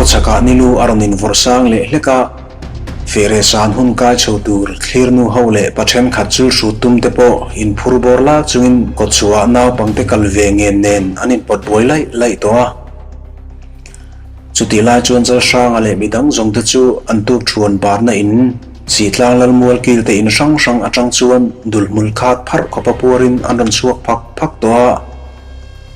Khawchhakah nilu a rawn invawrh sang leh hlek a, fere san hun kai chho tur thlir nu ho leh pa thenkhat chul hrut tum te pawh inphur bawr lak chungin kawtchhuah naupangte kal ve ngen nen an inpawt buai laih laih tawh a. Chutih lai chuan Chalhranga leh midang zawng te chu an tuk thuan barna in Sitlang Lalmual kil te in hrang hrang atang chuan dulhmul khat pharh khawpa puarin an rawn chhuak phak phak tawh a.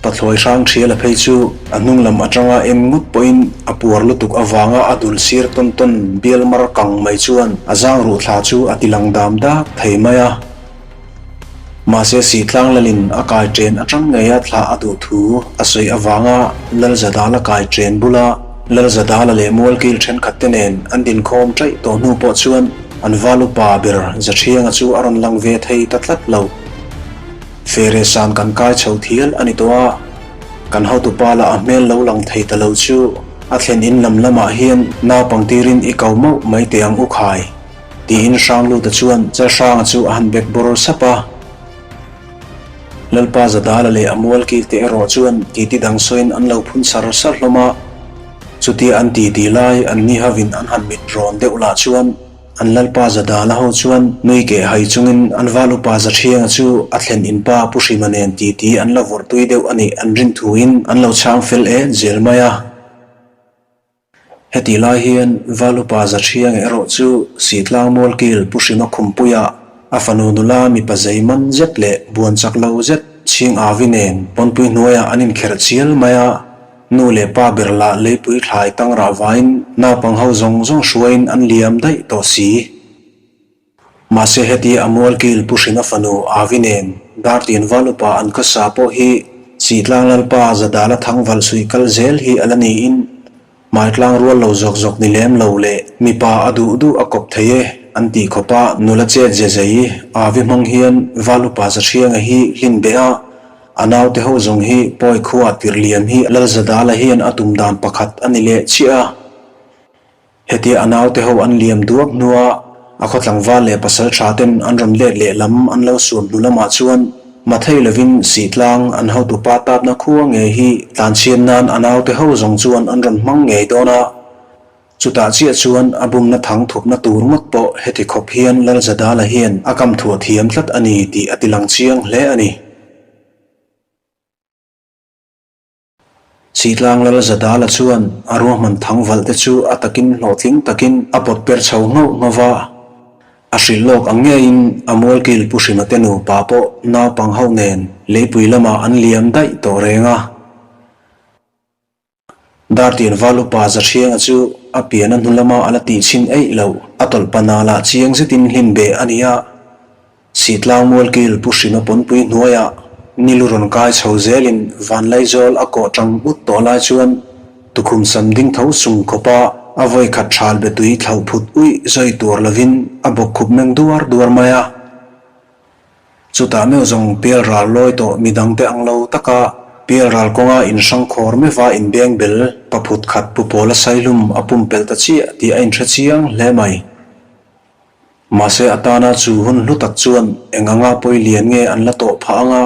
Pathlawi hrang thiala phei chu a hnung lam atanga en ngawt pawhin a puar lutuk avanga a dul sir tawn tawn bial mar kang mai chuan a zang ruh thla chu a ti lang dam dak thei mai a. Mahse Sitlang Lalin a kai chen atang ngeia thlah a duh thu a sawi avanga Lalzadala kai chen bula Lalzadala leh Mualkil thenkhat te nen an dinkhawm chaih tawh hnu pawh chuan an val upa ber Zathianga chu a rawn lang ve thei ta tlat lo. Fere san kan kai chho thial a ni tawh a, kan hotupa lah a hmel lo lang thei ta lo chu a thlen in lam lamah hian naupang tirin i ko mauh mai teh ang u khai, tiin Hrangluta chuan Chalhranga chu a han bek bawr sap a. Lalpa Zadala leh a mual kil te erawh chuan titi dang sawiin an lo phun sar sar hlawm a, chutia an titi lai an ni hovin an han mit rawn deuh lah chuan, An Lalpa Zadala ho chuan nui keh hai chungin an val upa Zathianga chu a thlen in pa Pu Hrima nen titi an la vawrh tui deuh a nih an rin thuin an lo chhang fel et zel mai a. Hetih lai hian val upa Zathianga erawh chu Sitlang Mualkil Pu Hrima khumpuia a fanu nula mipa zei man zet leh buan chak lo zet chhing avi nen pawnpui hnuaiah an inkherh chial mai a. Nu leh pa ber lah leipui thlai tang rah vain naupang ho zawng zawng hruaiin an liam daih tawh si. Mahse heti a mualkil Pu Hrima fanu Avi nen Dartian val upa an khawsa pawh hi Sihtlang Lalpa Zadala thangval suih kal zel hi a la niin hmaitlang rual lo zawk zawk ni lem lo leh mipa a duh duh a kawp thei e an tih khawpa nula chet ze zei Avi hmang hian val upa Zahrianga hi hlin beh a A naute ho zawng hi pawi khua tirhliam hi Lalzadala hian a tum dan pakhat a ni leh chiah a. Hetia a naute ho an liam duak hnua a khaw tlangval leh pasal tha ten an rawn let leh lam an lo suam hnu lamah chuan mathei lovin Sihtlang an hotupa tapna khua ngei hi tlanchhiat nan a naute ho zawng chuan an rawn hmang ngei dawn a. Chutah chiah chuan a bumna thang thupna tur ngawt pawh heti khawp hian Lalzadala hian a kam thuah thiam tlat a ni tih a ti lang chiang hle a ni. Sitlang Lalzadala chuan a ruahman thang valh te chu a takin hlawhtling takin a pawt per chho nghauh nghauh va. A hrilh lawk ang ngeiin a mualkil Pu Hrima te nupa pawh naupang ho nen leipui lamah an liam daih tawh reng a. Dartian val upa Zahrianga chu a pian a hnu lama a la tih chhin eih loh, a tawlh pana lah chiang zetin hlin beh a ni a. Sihtlang Mualkil Pu Hrima pawnpui hnuaiah nilu rawn kai chho zelin Vanlaizawl a kawh tang ut tawh lai chuan tukhum sam ding tho sung khawpa a vawikhat thal be tui thlauh phut uih zawi tur lovin a bawk khup meng duar duar mai a. Chutah meuh zawng pial ral lawi tawh midangte ang lo taka pial ral kawnga inhrang khawr meuha inbeng bel paphut khat pu pawla saihlum a pumpelh ta chiah tih a inhre chiang hle mai. Mahse atana chu hun hlu tak chuan eng anga pawi lian nge an la tawh phah anga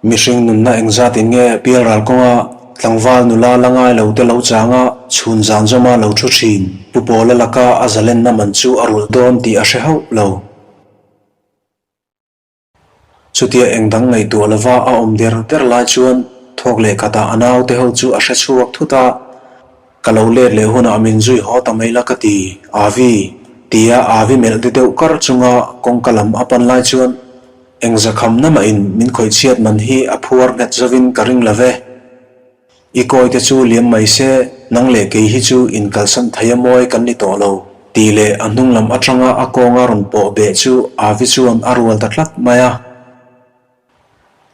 mihring nunna engzatin nge pial ral kawnga tlangval nula la ngai lo te lo changa chhun zan zawma lo thu thin pu pawla laka a zalenna man chu a rulh dawn tih a hre hauh lo. Chutia eng dang ngaihtuah lova a awm der der lai chuan thawk leh khatah a naute ho chu a hre chhuak thut a, Ka lo let leh hunah min zui haw ta mai la ka ti, Avi, tia Avi melh de deuh kar chunga kawngka lam a pan lai chuan eng zakhamna mahin min khawih chhiat man hi a phuar nghet zovin ka ring lo ve. I kawi te chu liam mai se, nang leh kei hi chu inkalsan thei a mawi kan ni tawh lo, tih leh a hnung lam atanga a kawnga rawn pawh beh chu Avi chuan a rual ta tlat mai a.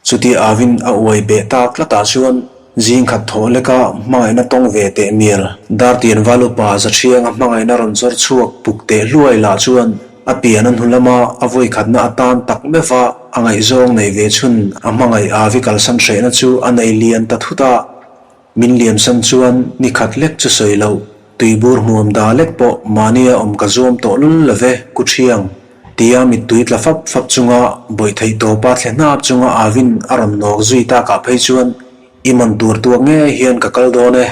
Chuti Avin a uai beh tak tlatah chuan zing khat thawh leka hmangaihna tawng ve teh mial Dartian Valupa Zathianga hmangaihna rawn zawr chhuak puk teh hluai lah chuan A pian a hnu lama a vawikhatna atan tak meuh va, a ngaihzawng nei ve chhun a hmangaih Avi kalsan hrehna chu a nei lian ta thut a. Min liamsan chuan ni khat lek chu sawi loh, tuibur hmuam da lek pawh mahnia awm ka zuam tawh lul lo ve, ku thiang, tia mittui tla fap fap chunga bawih theih tawpa thle hnap chunga Avin a rawn nawk zui takah phei chuan i man tur tuak ngei hian ka kal dawn e.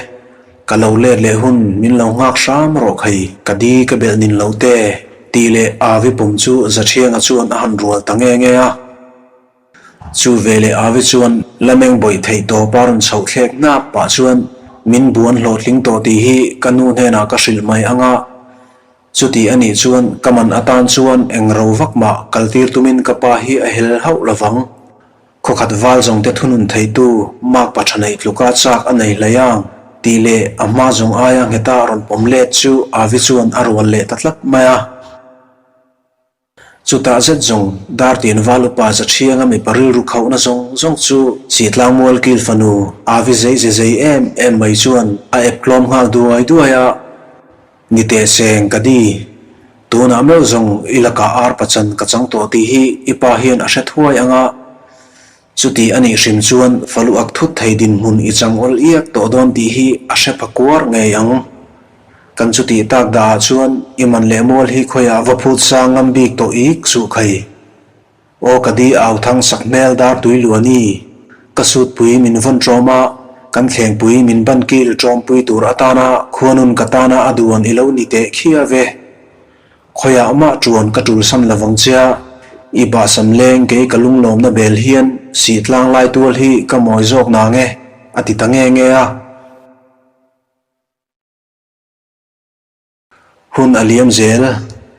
Ka lo let leh hun min lo nghak hram rawh khai, ka di ka belh nin lo te, tih leh Avi pum chu Zathianga chuan a han rual ta nge nge a. Chu veleh Avi chuan la meng bawih theih tawp a rawn chhoh thlek hnap pah chuan min buan hlawhtling tawh tih hi ka nu hnenah ka hrilh mai ang a. Chuti a nih chuan ka man atan chuan eng ro vak mah kaltir tumin ka pa hi a hel hauh lovang. Khawkhat val zawng te thunun theitu mark pa tha neih tluka chak a nei hlei ang tih leh a hma zawng aia ngheta rawn pawm let chu Avi chuan a rual leh ta tlat mai a. Chutah zet zawng Dartian val upa Zathianga mipa rilru khauhna zawng zawng chu Sihtlang mual kil fanu Avi zei ze zei em em mai chuan a ep tlawm nghal duai duai a. Ni teh seng ka di. Tunah meuh zawng i lakah ar pachan ka chang tawh tih hi i pa hian a hre thuai ang a. Chuti a nih hrim chuan falu ak thut thei dinhmun i chang awl iak tawh dawn tih hi a hre pha kuar ngei ang. Kan chutih tak dah ah chuan i man leh mual hi khawiah va phut sang ngam bik tawh ik suh khai. Aw ka di au thang sak hmel dar tui luani, ka sutpui min vawn ṭawm a, kan thlengpui min ban kil ṭawmpui tur atana khuanun ka tana a duan i lo ni teh khia ve. Khawiah mah ṭuan ka ṭulsan lovang chia, i bahsam leng kei ka lunglawmna bel hian sihtlang lai tual hi ka mawi zawk nang e, a ti ta nge nge a. Hun a liam zel,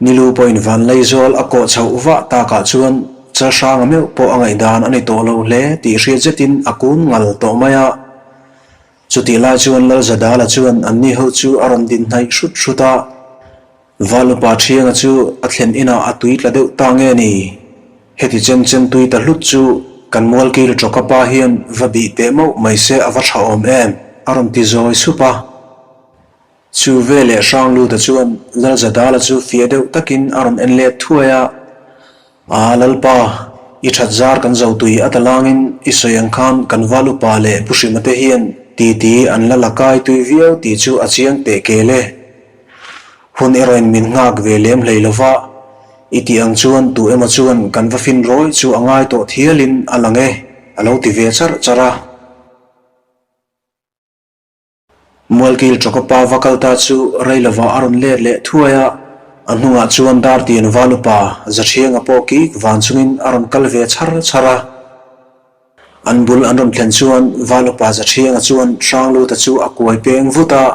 Nilu pawhin Vanlaizawl a kawh chhoh vah takah chuan Chalhranga meuh pawh a ngaihdan a ni tawh lo hle tih hriat zetin a kun ngal tawh mai a. Chutih lai chuan Lalzadala chuan anni ho chu a rawn din hnaih hrut hrut a. Val upa Thianga chu a thlen inah a tui tla deuh ta nge ni? Heti chem chem tui ta hlut chu kan mualkil tawka pa hian va bih teh mauh mai se a va tha awm em? a rawn ti zawi sup a. Chu veleh Hrangluta chuan Lalzadala chu fiah deuh takin a rawn en let thuai a, Aa Lalpa, i that zar kan zo tui a ta langin i sawi ang khan kan val upa leh Pu Hrima te hian titi an la la kai tui viau tih chu a chiang teh kel e. Hun erawhin min nghak ve lem hlei lo va, i tih ang chuan tu emaw chuan kan va fin rawih chu a ngai tawh thialin a lang e, a lo ti ve charh charh a. Mualkil Chawkapa va kal ta chu rei lovah a rawn let leh thuai a, a hnungah chuan Dartian Valupa Zathianga pawh kik van chungin a rawn kal ve chhar chhar a. An bul an rawn thlen chuan Valupa Zathianga chuan Hrangluta chu a kuai peng vut a,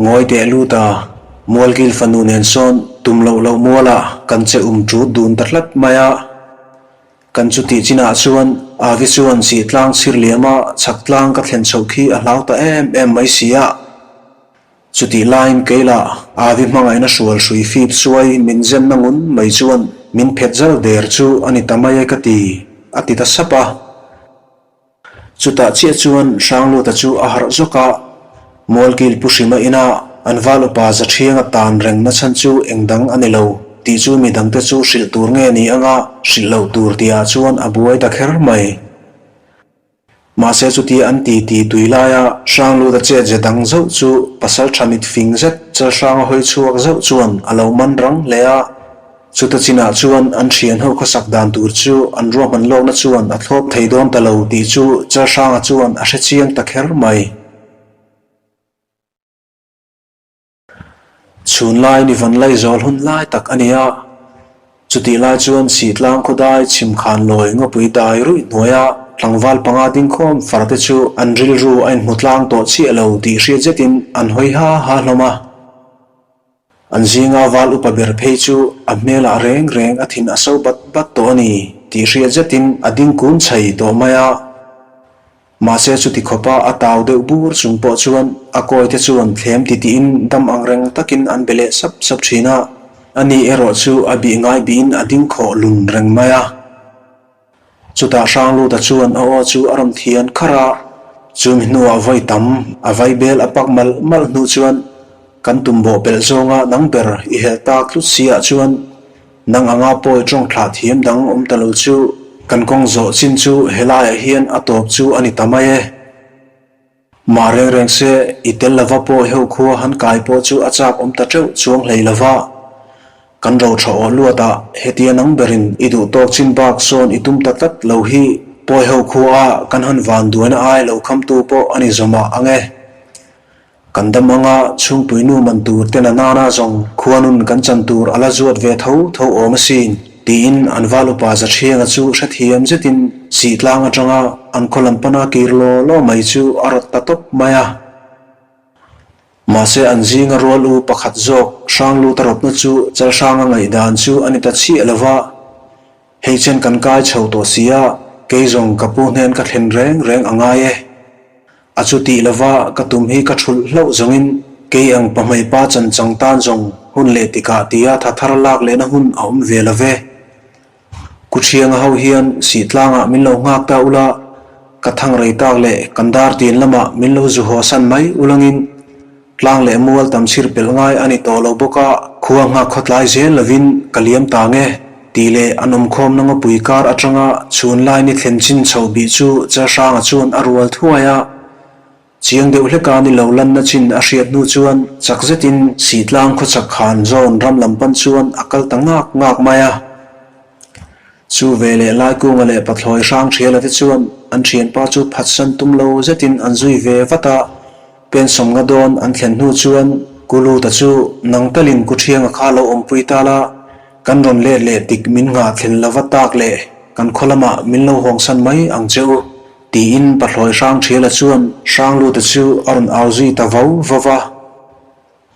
Ngawi teh lut a, Mualkil fanu nen sawn tum loh loh mualah kan che um ṭut dun ta tlat mai a. Kan chutih chinah chuan Avi chuan sih tlang chhir liama chhak tlang ka thlen chhoh khi a hlau ta em em mai si a. Chutih laiin keilah Avi hmangaihna hrual hrui fip suai min zenna ngun mai chuan min phet zal der chu a ni ta mai e ka ti, a ti ta sap a. Chutah chiah chuan Hrangluta chu a harh zawk a, Mualkil Pu Hrima ina an val upa Zathianga tan reng na chhan chu eng dang a ni lo tih chu mi dangte chu hrilh tur nge ni anga hrilh loh tur tihah chuan a buai ta kher mai. Mahse chutia an ti ti tui laia Hrangluta chet ze dang zauh chu pasal tha mit fing zet Chalhranga hawi chhuak zauh chuan a lo man rang hle a, Chuta chinah chuan an thian ho khawsak dan tur chu an ruahman lawkna chuan a thlawp thei dawn ta lo tih chu Chalhranga chuan a hre chiang ta kher mai. Chhun lai ni van lai zawl hun lai tak a ni a, chutih lai chuan Sihtlang khawdai chhimkhan lawi ngawpui dai ruih hnuaia tlangval panga dingkhawm farte chu an rilru a inhmu tlang tawh chiah lo tih hriat zetin an hawi ha ha hlawm a. An zinga val upa ber phei chu a hmelah reng reng a thin a so bat bat tawh a ni tih hriat zetin a ding kun chhai tawh mai a. Mahse chuti khawpa a tau deuh bur chung pawh chuan a kawite chuan thlem titiin dam ang reng takin an be leh sap sap thin a, ani erawh chu a bih ngai bihin a ding khawh lun reng mai a. Chutah Hrangluta chuan a aw chu a rawn thian kharh a, chumi hnuah vawi tam a vai bel a pak malh malh hnu chuan kan tum bawh pelh zawnga nang ber i helh tak tlut si ah chuan nang anga pawi tawng thlah thiam dang awm ta lo chu kan kawng zawh chin chu helaiah hian a tawp chu a ni ta mai e. Mah reng reng se, i tel lova pawh heuh khua han kai pawh chu a chak awm ta teuh chuang hlei lova. Kan ro tha aw luat a, hetia nang berin i duh tawk chin bak sawn i tum ta tlat lo hi pawi ho khua a kan han van duaina ai lo khamtu pawh a ni zawmah ang e. Kan dam anga chhungpui nu man tur te na nana zawng khuanun kan chan tur a la zuat ve tho tho awm asin, tiin an val upa Zaṭhianga chu hrethiam zetin Sihtlang aṭanga an khaw lam pana kir law law mai chu a rawt ta tawp mai a. Mahse an zinga rual u pakhat zawk Hrangluta rawtna chu Chalhranga ngaihdan chu a ni ta chiah lo va, Hei chen kan kai chho tawh si a, kei zawng ka pu hnen ka thlen reng reng a ngai e. A chu tih lova ka tum hi ka thulh hlauh zawngin kei ang pahmei pa chan chang tan zawng hun leh tikah tia tha thar lak lehna hun a awm ve lo ve. Kuthianga ho hian Sihtlangah min lo nghak ta ula, ka thang rei tak leh kan dar tin lamah min lo zu haw san mai ulangin tlang leh mual tam chhir pelh ngai a ni tawh lo bawk a, khua nghak khawtlai zel lovin ka liam ta nge tih leh an awmkhawmna ngawpui kar atanga chhun lai ni thlen chin chhoh bih chu Chalhranga chuan a rual thuai a. Chiang deuh hleka ni lo lanna chin a hriat hnu chuan chak zetin Sihtlang khawchhak khan zawn ram lam pan chuan a kal ta ngak ngak mai a. Chu veleh Laikunga leh Pathlawi hrang thiala te chuan an thianpa chu phatsan tum lo zetin an zui ve vat a, pen sawmnga dawn an thlen hnu chuan Kuluta chu nang talin Kuthianga kha lo awmpui ta la, kan rawn let leh tik min nghah thlen lova tak leh kan khaw lamah min lo hawngsan mai ang che u. Tiin Pathlawi Hrang Thiala chuan Hrangluta chu a rawn au zui ta vau vau va.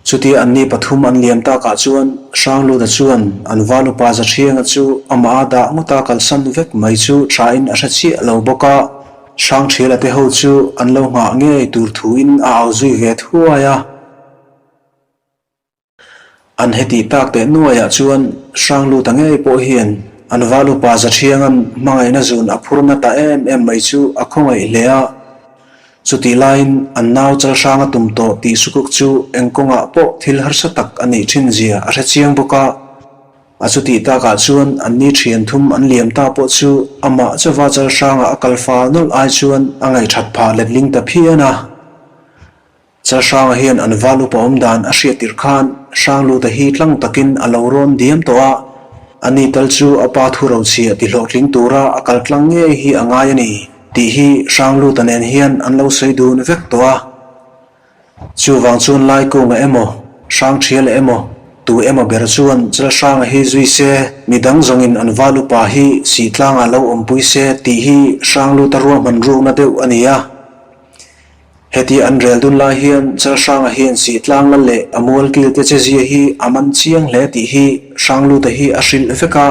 Chutia anni pathum an liam takah chuan Hrangluta chuan an val upa Zaṭhianga chu amah a dah ngawta kalsan vek mai chu thain a hre chiah lo bawk a, Hrang Thiala te ho chu an lo nghah ngei tur thuin a au zui ve thuai a. An hetih tak teh nuaiah chuan Hrangluta ngei pawh hian an val upa Zaṭhianga'n hmangaihna zun a phurna ta em em mai chu a khawngaih hle a. Chutih laiin an nau Chalhrang a tum tawh tih sukuk chu eng kawngah pawh thil harsa tak a nih ṭhin zia a hre chiang bawk a. A chutih takah chuan anni ṭhian thum an liam ta pawh chu amah chauva Chalhranga a kal fal nawlh ai chuan a ngaihṭhat phah letling ta phian a. Chalhranga hian an val upa awm dan a hriat tirh khan Hrangluta hi tlang takin a lo rawn diam tawh a, ani tal chu a pa thu rochhiah ti hlawhtling tura a kal tlang ngei hi a ngai a ni tih hi Hrangluta nen hian an lo sawi dun vek tawh a. Chuvang chuan Laikunga emaw, Hrangthiala emaw, tu emaw ber chuan Chalhranga hi zui se, midang zawngin an val upa hi Sihtlangah lo awmpui se tih hi Hrangluta ruahman rukna deuh a ni a. Heti an rel dun lai hian Chalhranga hian Sihtlang lal leh a mualkil te che zia hi a man chiang hle tih hi Hrangluta hi a hrilh vek a.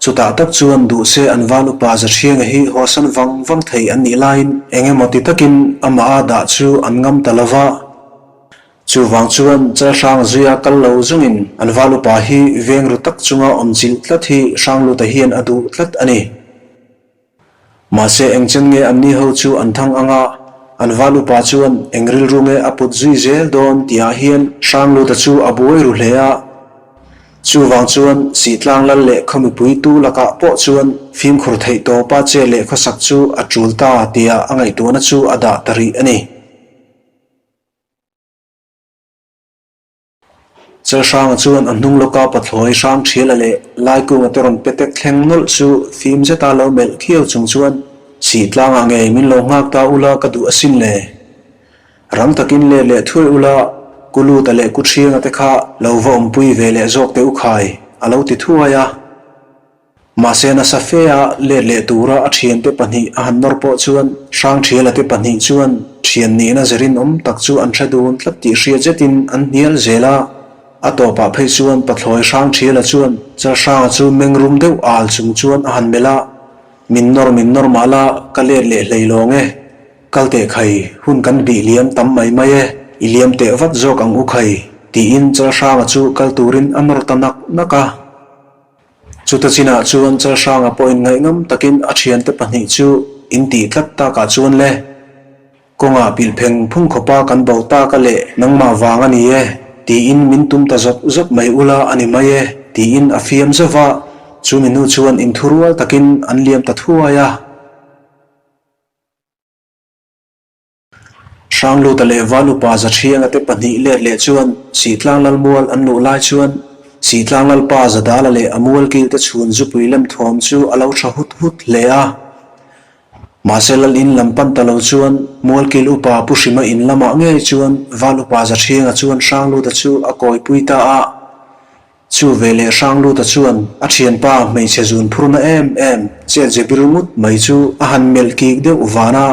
Chutah tak chuan duhse an val upa Zahrianga hi hawsan vang vang thei an nih laiin eng emaw ti takin amah a dah chu an ngam ta lo va. Chuvang chuan Chalhranga zuia kal lo zungin an val upa hi veng ru tak chunga awm chilh tlat hi Hrangluta hian a duh tlat a ni. Mahse engchen nge anni ho chu an thang ang a, an val upa chuan eng rilru nge a put zui zel dawn tihah hian Hrangluta chu a buai ru hle a. Chuvang chuan Sihtlang lal leh khaw mipui tu lakah pawh chuan fimkhur theih tawpa che leh khawsak chu a tul ta tia a ngaihtuahna chu a dah ta rih a ni. Chalhranga chuan a hnung lawka pathlawi hrang thiala leh Laikunga te rawn petek thleng nawlh chu fim zeta lo melh khiau chung chuan Sihtlangah ngei min lo nghak ta ula ka duh asin le. Rang takin let leh thuai ula Kuluta leh Kuthianga te kha lo va awmpui ve leh zawk teh u khai a lo ti thuai a. Mahse nasa fea let leh tura a thiante pahnih a han nawr pawh chuan Hrangthiala te pahnih chuan thian nihna zerin awm tak chu an hre dun tlat tih hriat zetin an hnial zel a. A tawpah phei chuan Pathlawi Hrangthiala chuan Chalhranga chu meng rum deuh al chung chuan a han melh a, Min nawr min nawr mah la ka let leh hlei lawng e. Kal teh khai, hun kan bih liam tam mai mai e, i liam teh vat zawk ang u khai, tiin Chalhranga chu kal turin a nawr ta nak nak a. Chuta chinah chuan Chalhranga pawhin ngaihngam takin a thiante pahnih chu in tih tlat takah chuan le, kawngah pilh pheng phung khawpa kan bo tak a leh nangmah vang a ni e, tiin min tum ta zawt zawt mai ula a ni mai e, tiin a fiam zauh va, chumi hnu chuan inthurual takin an liam ta thuai a. Hrangluta leh Valupa Zathianga te pahnih let leh chuan Sihtlang Lalmual an luh lai chuan Sihtlang Lalpa Zadala leh a mualkil te chhun zupui lem thuam chu a lo tha hut hut hle a. Mahse Lal in lam pan ta lo chuan Mualkil upa Pu Hrima in lamah ngei chuan Val upa Zaṭhianga chuan Hrangluta chu a kawipui ta a. Chu veleh Hrangluta chuan a ṭhianpa hmeichhe zun phurna em em chet ze bir ngut mai chu a han melh kik deuh van a.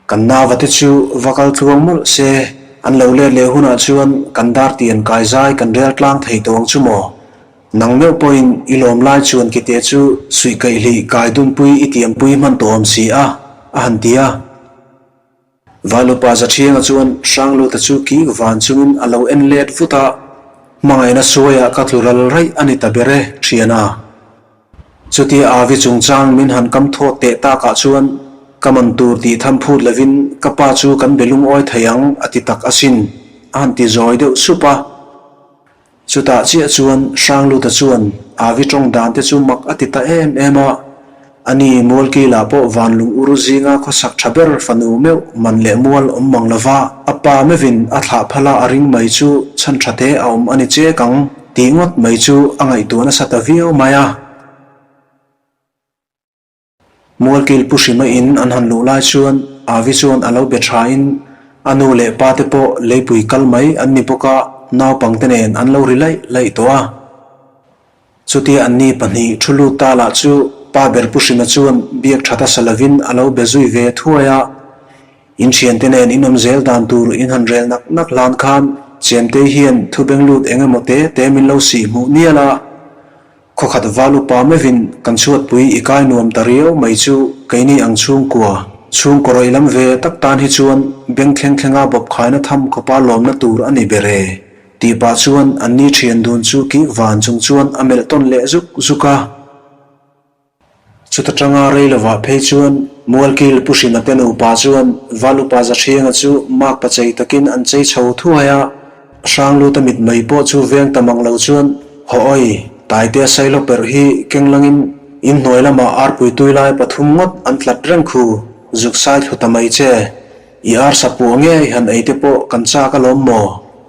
Kan nauva te chu va kal tluang mawlh se, an lo let leh hunah chuan kan dar tian kai zai kan rel tlang thei tawh ang chu maw? Nang meuh pawhin i lawm lai chuan kite chu suih kaihhlih kai dunpui i tiampui hman tawh awm si a, a han ti a. Valupa Zathianga chuan Hrangluta chu kik van chungin a lo en let vut a, Hmangaihna suaiah ka tlu ral raih a ni ta ber e, thiana. Chutia Avi chungchang min han kam thawt teh takah chuan ka man tur tih tham phut lovin ka pa chu kan be lungawi thei ang a ti tak asin, a han ti zawi deuh sup a. Chutah chiah chuan Hrangluta chuan Avi tawng dan te chu mak a ti ta em em a, ani Mualkila pawh vanlung ur zinga khawsak tha ber fanu meuh man leh mual awm mang lova a pa meuhin a thlah phala a ring mai chu chhan tha te a awm a ni chek ang tih ngawt mai chu a ngaihtuah nasa ta viau mai a. Mualkil Pu Hrima in an han luh lai chuan Avi chuan a lo be tha in a nu leh pa te pawh leipui kal mai an ni bawk a, naupangte nen an lo ri laih laih tawh a. Chutia an ni pahnih thu lut ta lah chu pa ber Pu Hrima chuan biak that a sa lovin a lo be zui ve thuai a. In thiante nen in awm zel dan tur in han rel nak nak hlan khan Chemtei hian thu beng lut eng emaw te te min lo sih hmuh nial a. Khawkhat val upa meuhin kan chhuatpui i kai nuam ta riau mai chu keini ang chhungkua, chhungkaw rawih lam ve tak tan hi chuan beng thleng thlenga bawp khaina tham khawpa lawmna tur a ni ber e, tih pah chuan anni thian dun chu kik van chung chuan a melh tawn leh zuk zuk a. Chuta tanga rei lovah phei chuan Mualkil Pu Hrima te nupa chuan Val upa Zahrianga chu mak pa chei takin an chei chho thuai a, Hrangluta mit mai pawh chu veng ta mang lo chuan Haw awi, Taitea Sailo perh hi keng langin in hnuai lamah arpui tui lai pathum ngawt an tlat reng khu, zuk sai thlu ta mai che, i arsa puah ngei han ei te pawh kan chak alawm maw?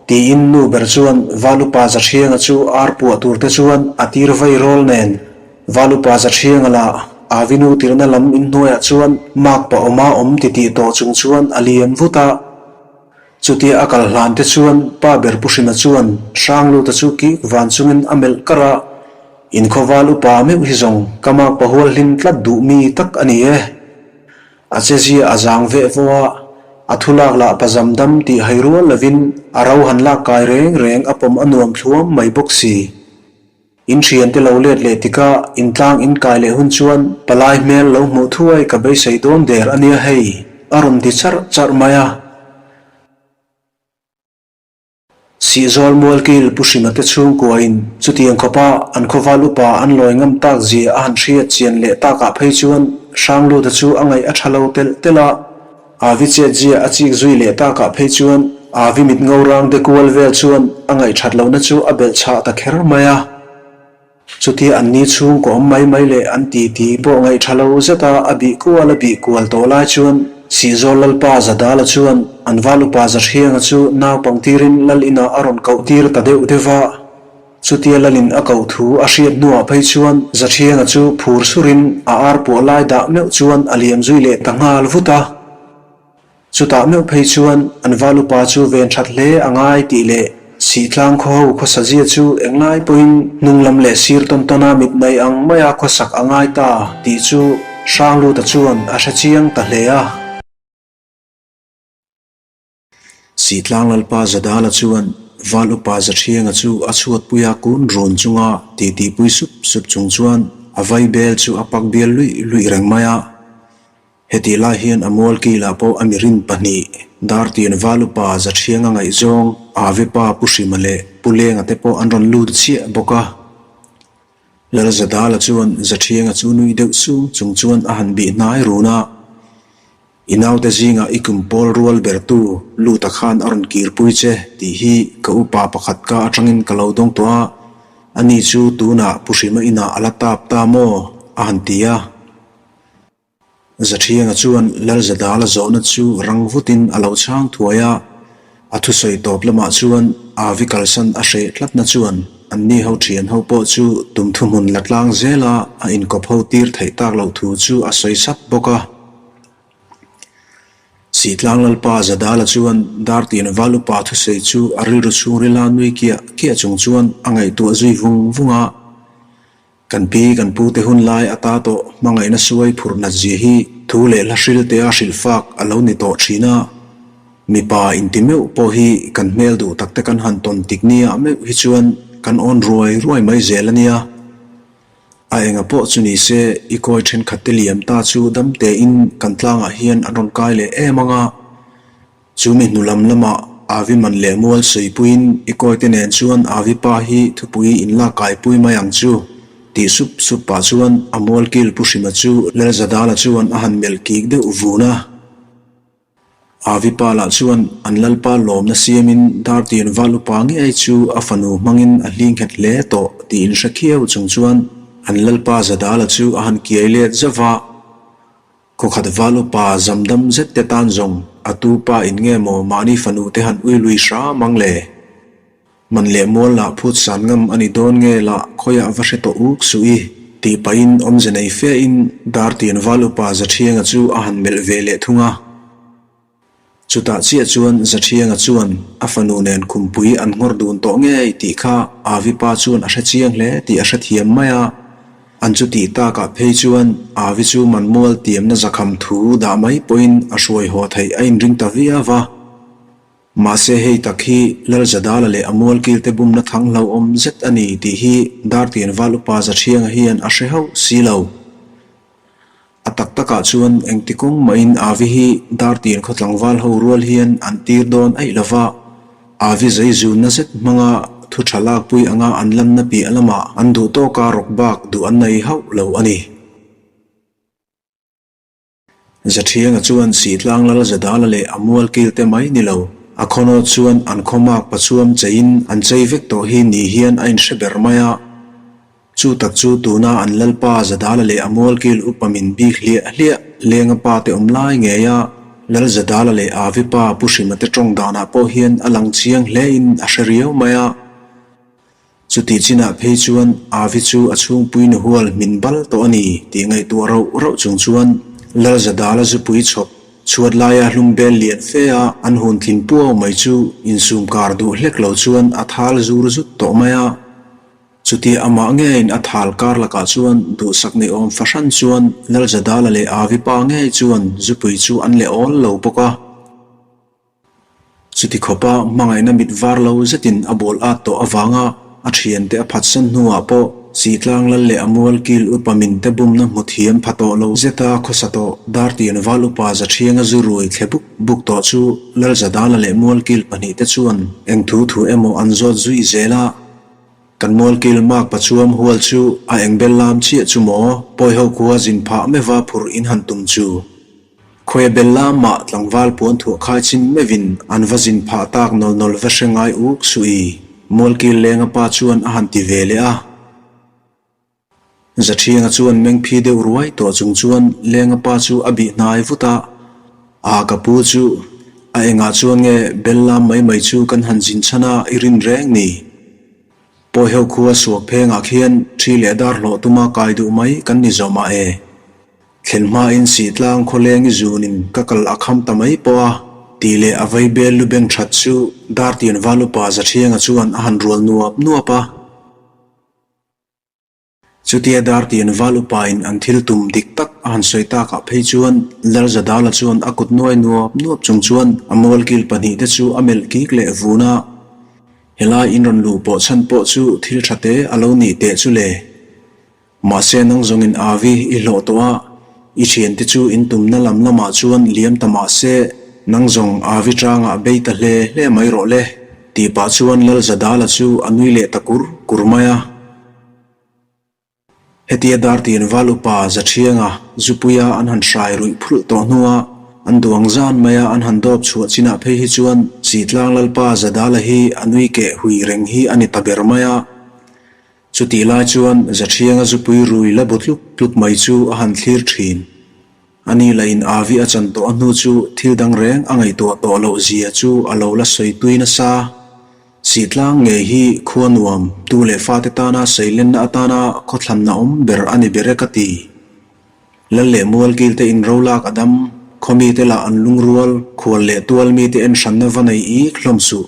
tiin nu ber chuan Val upa Zahrianga chu ar puah tur te chuan a tir vei rawl nen. Valupa Zaṭhianga lah Avinu tirhna lam inhnuaiah chuan mak pa awma awm titih tawh chung chuan a liam vut a. Chutia a kal hlan te chuan pa ber Pu Hrima chuan Hrangluta chu kik van chungin a melh karh a, Inkhaw val upa meuh hi zawng ka mak pa hual hlim tlat duh mi tak a ni e. A chezia a zang veh vo a, a thu lak lah pa zam dam tih hai rual lovin a ro han lak kai reng reng a pawm a nuam thluam mai bawk si. In thiante lo let leh tikah intlang in kai leh hun chuan palai hmel lo hmuh thuai ka beisei dawn der a nia hei, a rawn ti charh charh mai a. Sihzawl Mualkil Pu Hrima te chhungkuain chutiang khawpa an khawval upa an lawi ngam tak zia a han hriat chian leh takah phei chuan Hrangluta chu a ngaih a tha lo telh telh a. Avi chetzia a chik zui leh takah phei chuan Avi mit ngo rang de kual vel chuan a ngaihthat lohna chu a belh chhah ta kher mai a. Chutia an ni chhungkaw awm mai mai leh an ti ti pawh ngaihtha lo zeta a bih kual a bih kual tawh lai chuan Sihzawl Lalpa Zadala chuan an val upa Zahrianga chu naupang tirin Lal inah a rawn koh tir ta deuh deuh va. Chutia Lalin a koh thu a hriat hnuah phei chuan Zathianga chu phur surin a ar puah lai dah meuh chuan a liam zui leh ta nghal vut a. Chutah meuh phei chuan an val upa chu ven that hle a ngai tih leh Sihtlang khaw ho khawsazia chu englai pawhin hnung lam leh sir tawn tawna mitmei ang maia khawsak a ngai ta tih chu Hrangluta chuan a hre chiang ta hle a. Sihtlang Lalpa Zadala chuan Val Upa Zathianga chu a chhuatpuia kun run chunga titipui sup sup chung chuan a vai bel chu a pak bial luih luih reng mai a. Hetih lai hian a mual kilah pawh a mirin pahnih Dartian Val Upa Zathianga ngaihzawng Avipa Pu Hrima leh Pu Lenga te pawh an rawn lut chiah bawk a. Lal Zadala chuan Zathianga chu nui deuh sung chung chuan a han bih hnai run a. I naute zingah i kum pawl rual bertu Luta khan a rawn kirpui che tih hi ka upa pakhat ka atangin ka lo dawng tawh a, ani chu tunah Pu Hrima inah a la tap ta maw? a han ti a. Zathianga chuan Lalzadala zawhna chu rang vutin a lo chhang thuai a, a thusawi tawp lamah chuan Avi kalsan a hreh tlatna chuan anni ho thian ho pawh chu tum thuhmun la tlang zela a inkawp ho tir theih tak loh thu chu a sawi sap bawk a. Sihtlang Lalpa Zadala chuan Dartin Val upa thusawi chu a rilru chhungrila nui kiah kiah chung chuan a ngaihtuah zui vung vung a. Kan pi kan pu te hun lai ata tawh hmangaihna suai phurh nat zia hi thu leh hla hril tea hrilh fak a lo ni tawh thin a. Mipa inti meuh pawh hi kan hmel duh tak te kan han tawn tik nia meuh hi chuan kan awn ruai ruai mai zel a nia. A enga pawh chu ni se i kawi thenkhat te liam ta chu dam tein kan tlangah hian an rawn kai leh em ang a. Chu mi hnu lam lamah Avi man leh mual sawipuiin i kawite nen chuan Avi pa hi thupui in lak kaipui mai ang chu tih sup sup pah chuan a mual kil Pu Hrima chu Lalzadala chuan a han melh kik deuh vun a. Avi pa lah chuan an lalpa lawmna siamin Dartian val upa ngei chu a fanu hmangin a hling nghet hle tawh tih inhre khiau chung chuan an lalpa Zadala chu a han kiai let zauh va. Khawkhat val upa zamdam zet te tan zawng a tu pa in nge maw mahni fanu te han ui lui hram ang le? Man leh mual lah phut san ngam a ni dawn nge lah khawiah va hre tawh uk suh i? Tih pahin awmze nei fe in Dartian val upa Zathianga chu a han melh ve leh thung a. Chutah chiah chuan Zathianga chuan a fanu nen khumpui an nghawr dun tawh ngei tih kha Avi pa chuan a hre chiang hle tih a hrethiam mai a. An chu tih takah phei chuan Avi chu manmual tiamna zakham thu dah mai pawhin a hruai haw theih a inring ta viau va. Mahse hei tak hi Lalzadala leh a mualkilte bumna thang hlauhawm zet a ni tih hi Dartian Val Upa Zathianga hian a hre hauh si lo. A tak takah chuan engti kawng mahin Avi hi Dartian khaw tlangval ho rual hian an tir dawn aih lo va, Avi zai zunna zet hmanga thu tha lakpui anga an lanna piah lamah an duh tawka rawk bak duh an nei hauh lo a ni. Zathianga chuan Sihtlang Lal Zadala leh a mual kil te mai ni lo, a khawnawt chuan an khawmak pachuam cheiin an chei vek tawh hi ni hian a inhre ber mai a. Chu tak chu tuna an Lalpa Zadala leh a mual kil upa min bik hliah hliah Lenga pa te awm lai ngei a, Lal Zadala leh Avi pa Pu Hrima te tawng danah pawh hian a lang chiang hlein a hre riau mai a. Chutih chinah phei chuan Avi chu a chhungpui nu hual hmin bal tawh a ni tih ngaihtuah rauh rauh chung chuan Lalzadala zupui chhawp chhuat laia hlum bel lian fe a an hun tlin puau mai chu insum kar duh hlek lo chuan a thal zur zut tawh mai a. Chutia amah ngeiin a thal kar lakah chuan duhsak nei awm fahran chuan Lalzadala leh Avi pa ngei chuan zupui chu an leh awl lo bawk a. Chuti khawpa hmangaihna mit var lo zetin a bawl at tawh avanga a thiante a phatsan hnuah pawh Sihtlang lal leh a mual kil upa minte bumna hmu thiam pha tawh lo zeta khawsa tawh Dartian val upa Zathianga zu rui thle buk buk tawh chu Lal Zadala leh mual kil pahnihte chuan eng thu thu emaw an zawt zui zel a. Kan mual kil mak pachuam hual chu a eng bel lam chiah chu maw pawi ho khua zin phah meuha phurh in han tum chu. Khawi a bel lamah tlangval puan thuah khai chin meuhin an va zin phah tak nawl nawl va hre ngai uk suh i, Mualkil lenga pa chuan a han ti ve leh a. Zathianga chuan mengphi deuh ruai tawh chung chuan lenga pa chu a bih hnai vut a, A ka pu chu, a engah chuan nge bel lam mai mai chu kan han zin chhan a i rin reng ni? Pawi ho khua suak phengah khian thi leh dar hlawh tuma kai duh mai kan ni zawh mah e. Thlen hmain Sihtlang khawleng i zunin ka kal a kham ta mai pawh a, tih leh a vei bel lu beng that chu Dartian Val upa Zathianga chuan a han rual nuap nuap a. Chutia Dartian Val upain an thil tum dik tak a han sawi takah phei chuan Lalzadala chuan a kut nuai nuap nuap chung chuan a mualkil pahnihte chu a melh kik leh vun a. Helai in rawn luh pawh chhan pawh chu thil tha te a lo nih teh chu le. Mahse nang zawngin Avi i hlawh tawh a, i thiante chu in tumna lam lamah chuan liam ta mahse nang zawng Avi tangah bei ta hle hle mai rawh le, tih pah chuan Lalzadala chu a nui leh ta kur kur mai a. Hetia Dartian Val upa Zathianga Zupuia an han hrai ruih phulh tawh hnua an duang zan maia an han dawp chhuah chinah phei hi chuan Sitlang Lalpa Zadala hi a nui keh hui reng hi a ni ta ber mai a. Chutih lai chuan Zathianga zupui rui la bu tluk tluk mai chu a han thlir thin. Ani lahin Avi a chan tawh a hnu chu thil dang reng a ngaihtuah tawh loh zia chu a lo la sawi tui nasa. Sihtlang ngei hi khua nuam tu leh fate tana seilenna atana khawthlanna awm ber a ni ber e ka ti. Lal leh mualkil te in ro lak a dam. Khaw mite lah an lungrual, khual leh tual mite en hranna va nei ik hlawm suh.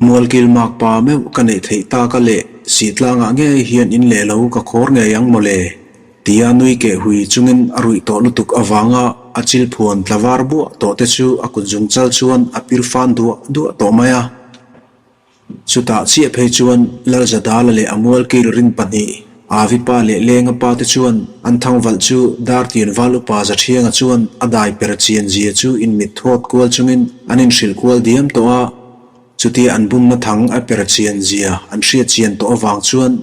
Mualkil mak pa meuh ka neih theih tak a leh Sihtlangah ngei hian in leh lo ka khawr ngei ang mawle tia nui keh hui chungin a ruih tawh lutuk avanga a chil phuan tla var buah tawh te chu a kut zung chal chuan a pir fan duah duah tawh mai a. Chutah chiah phei chuan Lalzadala leh a mualkil rin pahnih, Avipa leh Lenga pa te chuan an thangvalh chu Dartian Val upa Zathianga chuan a dai per chian zia chu inmit thawt kual chungin an inhrilh kual diam tawh a. Chutia an bumna thang a per chian zia an hriat chian tawh avang chuan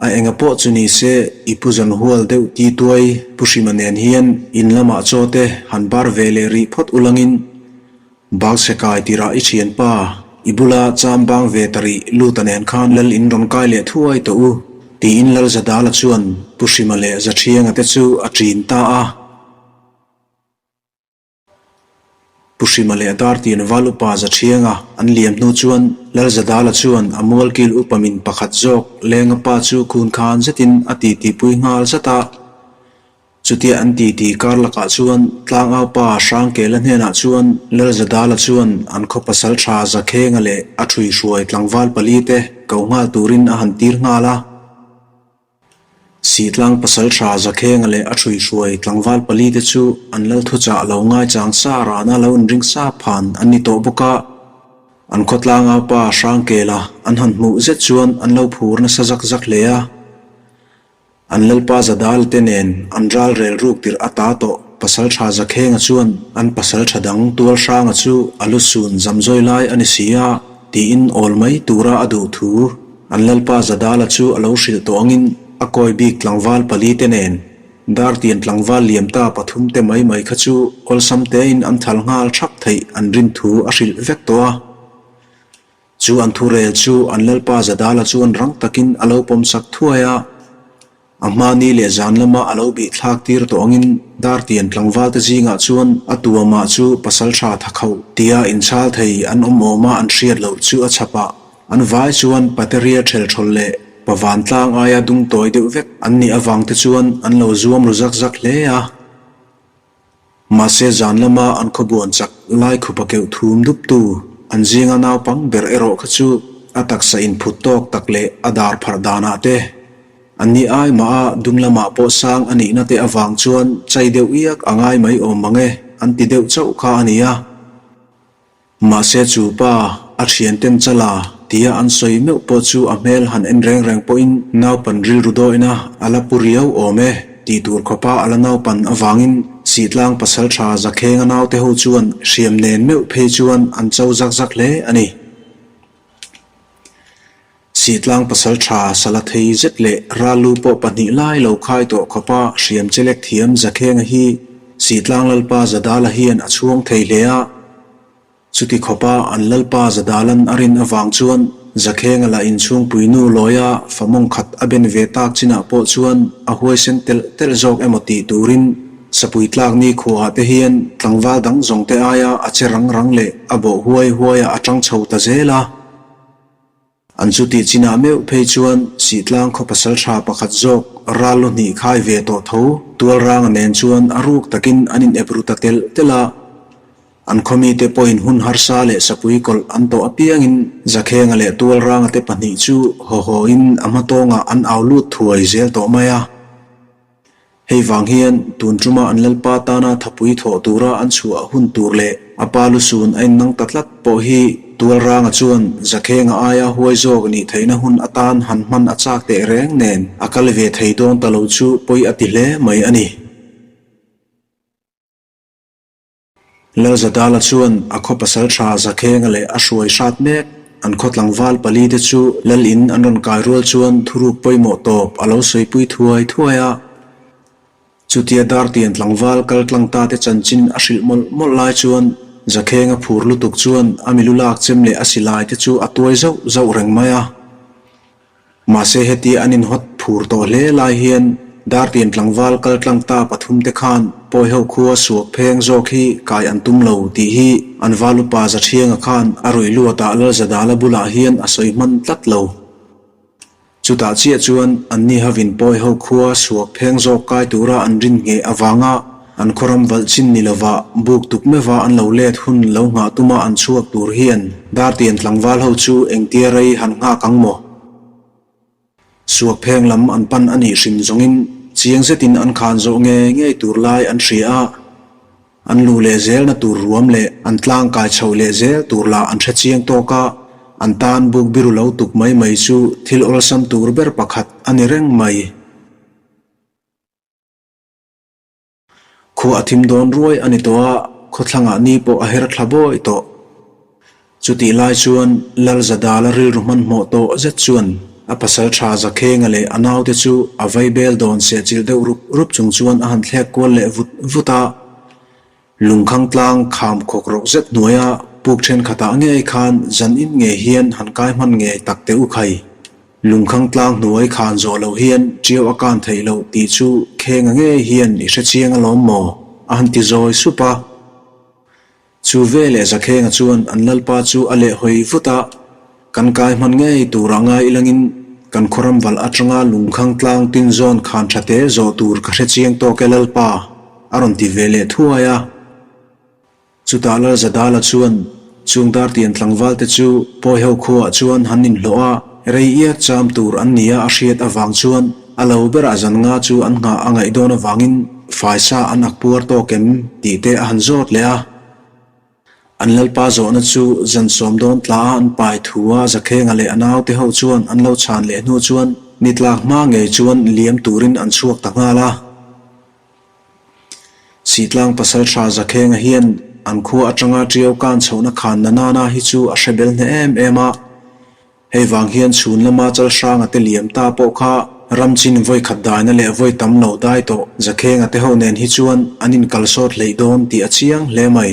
a enga pawh chu ni se i pu zawn hual deuh ti tuai Pu Hrima nen hian in lamah chaw te han bar ve leh rih phawt ulangin Bakchhe kai tirah i thianpa, i bula cham bang ve ta rih Luta nen khan lal in rawn kai leh thuai tawh u, tiin Lal Zadala chuan Pu Hrima leh Zathianga te chu a ṭin ta a. Pu Hrima leh Dartian Val upa Zathianga an liam hnu chuan Lal Zadala chuan a mualkil upa min pakhat zawk Lenga pa chu khun khan zetin a titipui nghal zat a. Chutia an titi kar lakah chuan Tlangaupa Hrangkela hnenah chuan Lalzadala chuan an khaw pasal tha Zakhenga leh a ṭhuihruai tlangval pali te ko nghal turin a han tir nghal a. Sihtlang pasal tha Zakhenga leh a ṭhuihruai tlangval pali te chu an lal thuchah lo ngaichang sa rana lo inring sa phan an ni tawh bawk a. An khaw Tlangaupa Hrangkela an han hmuh zet chuan an lo phur nasa zak zak hle a. An Lalpa Zadal te nen an ral rel ruk tirh a ta tawh Pasaltha Zakhenga chuan an pasaltha dang Tualhranga chu a lu sun zamzawi lai a ni si a tiin awl mai tura a duh thu an Lalpa Zadala chu a lo hrilh tawh angin a kawi bik tlangval pali te nen Dartian tlangval liam ta pathum te mai mai kha chu awlsam tein an thal nghal thak theih an rin thu a hrilh vek tawh a. Chu an thurel chu an Lalpa Zadala chuan rang takin a lo pawmsak thuai a, a hmani leh zan lama a lo bih thlak tir tawh angin Dartian tlangvalte zingah chuan a tuamah chu pasaltha thakhauh tia inchhal thei an awm awma an hriat loh chu a chhap a, an vai chuan pateria ṭhelṭhawl leh pavantlang aia dung tawi deuh vek an nih avangte chuan an lo zuam ru zak zak hle a. Mahse zan lama an khawbuan chak lai khupa keuh thum duptu an zinga naupang ber erawh kha chu a taksa inphut tawk tak leh a dar pharh danah te, an ni ai mah a dum lamah pawh sang a nihna te avang chuan chai deuh iak a ngai mai awm mang e an ti deuh chauh kha a ni a. Mahse chu pa, a thianten chala tia an sawi meuh pawh chu a hmel han en reng reng pawhin naupan rilru dawina a la pu riau awm e tih tur khawpa a la naupan avangin Sihtlang pasaltha Zakhenga naute ho chuan hriam nen meuh phei chuan an cho zak zak hle a ni. Sihtlang pasaltha sala thei zet leh Rallu pawh pahnih lai lo khai tawh khawpa hriam chelek thiam Zakhenga hi Sihtlang Lalpa Zadala hian a chhuang thei hle a. Chuti khawpa an Lalpa Zadalan a rin avang chuan Zakhenga lah inchhungpui nu lawia fa mawng khat a ben ve tak chinah pawh chuan a huaisen telh telh zawk emaw tih turin Sapui tlak ni khuaah te hian tlangval dang zawng te aia a che rang rang leh a bawh huai huaiah a tang chho ta zel a. An chu tih chinah meuh phei chuan Sihtlang khaw pasal tha pakhat zawk ral lu hnih khai ve tawh tho Tualranga nen chuan a ruk takin an in ep ru ta telh telh a. An khaw mite pawhin hun harsa leh sapui kawlh an tawh apiangin Zakhenga leh Tualranga te pahnih chu haw hawin a hmatawngah an au lut thuai zel tawh mai a. Hei vang hian tun tuma an Lalpa tana thapui thawh tura an chhuah hun tur leh a pa lusun a innang ta tlat pawh hi Tualranga chuan Zakhenga aia huai zawk nih theihna hun atan han hman a chak teh reng nen a kal ve thei dawn ta lo chu pawi a ti hle mai a ni. Lalzadala chuan a khaw pasal tha Zakhenga leh a hruai hrat mek an khaw tlangval pali te chu Lal in an rawn kai rual chuan thuruk pawimawh tawp a lo sawipui thuai thuai a. Chutia Dartian tlangval kal tlang ta te chanchin a hrilh mawlh mawlh lai chuan Zakhenga phur lutuk chuan a milu lak chem leh a silai te chu a tuai zauh zauh reng mai a. Mahse heti an inhawt phur tawh hle lai hian Dartian tlangval kal tlang ta pathum te khan Pawiho khua suak pheng zawk hi kai an tum lo tih hi an valupa Zathianga khan a ruih luatah Lalzadala bulah hian a sawi hman tlat lo. Chutah chiah chuan anni hovin Pawiho khua suak pheng zawk kai tura an rin ngheh avanga. An khawram valh chin ni lova buk tuk meuha an lo let hun lo nghah tuma an chhuak tur hian Dartian tlangval ho chu engtia rei han nghak ang maw? Suak pheng lam an pan a nih hrim zawngin chiang zetin an khan zawh ngei ngei tur lai an hria a. An luh leh zelna tur ruam leh an tlang kai chhoh leh zel tur lah an hre chiang tawk a, an tan buk biru lo tuk mai mai chu thil awlsam tur ber pakhat a ni reng mai. Khua a thim dawn ruai a ni tawh a, khawthlangah ni pawh a her thla bawi tawh. Chutih lai chuan Lalzadala rilru hmanhmawh tawh zet chuan a pasal tha Zakhenga leh a naute chu a vaibel dawn sehchilh deuh rup rup chung chuan a han thlek kual leh vut vut a. Lungkhang tlang kham khawk rawk zet hnuaia puk thenkhatah ngei khan zan in ngei hian han kai hman ngei tak teh u khai. Lungkhang tlang hnuai khan zawh loh hian ṭiau a kan theih loh tih chu khenga ngei hian i hre chiang alawm maw? a han ti zawi sup a. Chu veleh Zakhenga chuan an lalpa chu a leh hawi vut a, Kan kai hman ngei tur a ngai ilangin kan khawram valh atanga lungkhang tlang tin zawn khan tha te zawh tur ka hre chiang tawk e lalpa, a rawn ti ve leh thuai a. Chutah Lalzadala chuan chung Dartian tlangval te chu Pawiho khuaah chuan han inhlawh a, rei iak cham tur an nia a hriat avang chuan a lo berah zan nga chu an nghah a ngaih dawn avangin faisa an ak puar tawk em tih te a han zawt leh a. An lalpa zawhna chu zan sawm dawn tla a an pai thu a Zakhenga leh a naute ho chuan an lo chhan leh hnu chuan ni tlak hma ngei chuan liam turin an chhuak ta nghal a. Sihtlang pasal tha Zakhenga hian an khua atanga Ṭiau kan chhohna khan na nana hi chu a hre bel hneh em em a. Hei vang hian chhun lama Chalhranga te liam ta pawh kha ram chin vawi khat daina leh vawi tam lo dai tawh Zakhenga te ho nen hi chuan an inkalsawt hleih dawn tih a chiang hle mai.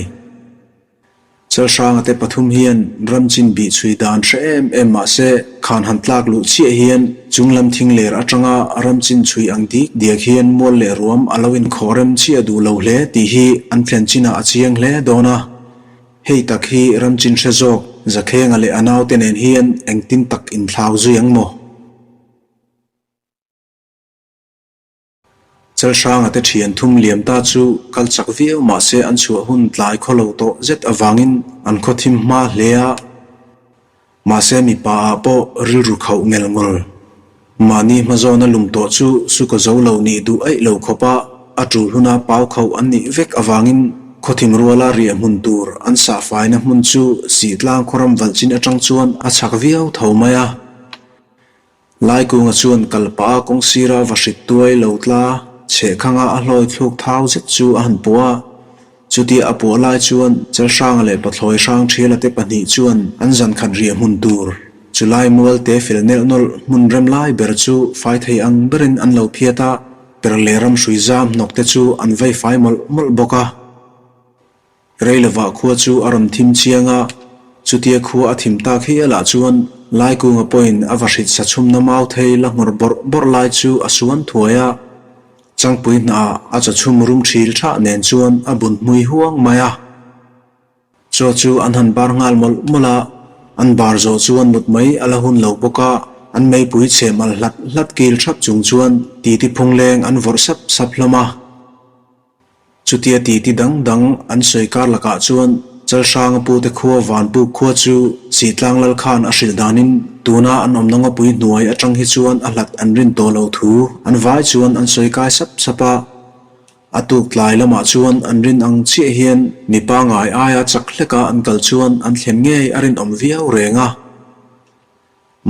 Chalhranga te pathum hian ram chin bih chhui dan hre em em mah se, khan han tlak luh chiah hian chung lam thing ler atanga ram chin chhui ang dik diak hian mual leh ruam a lo inkhawh rem chiah duh lo hle tih hi an thlen chinah a chiang hle dawn a. Hei tak hi ram chin hre zawk Zakhenga leh a naute nen hian engtin tak inthlau zui ang maw? Chalhranga te thian thum liam ta chu kal chak viau mah se an chhuah hun tlai khaw lo tawh zet avangin an khaw thim hma hle a. Mahse mipa ah pawh rilru khauh ngel ngawl. Mahni hmazawna lum tawh chu suka zo lo nih duh aih lo khawp a, a tul huna pau khauh an nih vek avangin khaw thim ruala riah hmun tur an sahfaina hmun chu Sihtlang khawram valh chin atang chuan a chak viau tho mai a. Laikunga chuan kalpah a kawng sira va hrit tuai lo tla chhehkhanga a hlawi thluk thau zet chu a han puah a. Chutia a puah lai chuan Chalhranga leh Pathlawi hrang thiala te pahnih chuan an zan khat riah hmun tur chulai mual te fel nelh nawlh hmun rem lai ber chu fai thei ang berin an lo phiat a, per leh ram hrui zam hnawk te chu an vei fai mawlh mawlh bawk a. Reilovah khua chu a rawn thim chiang a, chutia khua a thim tak hialah chuan Laikunga pawhin a va hrit sa chhumna mau thei la nghawr bawrh bawrh lai chu a suan thuai a, changpui hnah a chaw chhum rum thil thah nen chuan a bun hmui huang mai a. Chaw chu an han bar nghal mawlh mawlh a, an bar zawh chuan mut mai a la hun lo bawk a, an meipui chhe mal hlat hlat kil thap chung chuan titi phungleng an vawrh sap sap hlawm a. Chutia titi dang dang an sawi kar lakah chuan Chalhranga pute khua Vanpuk khua chu Sihtlang Lal khan a hrilh danin tuna an awmna ngawpui hnuai atang hi chuan a hlat an rin tawh lo thu an vai chuan an sawi kai sap sap a. A tuk tlai lamah chuan an rin ang chiah hian mi pangai aia chak hleka an kal chuan an thlen ngei a rinawm viau reng a.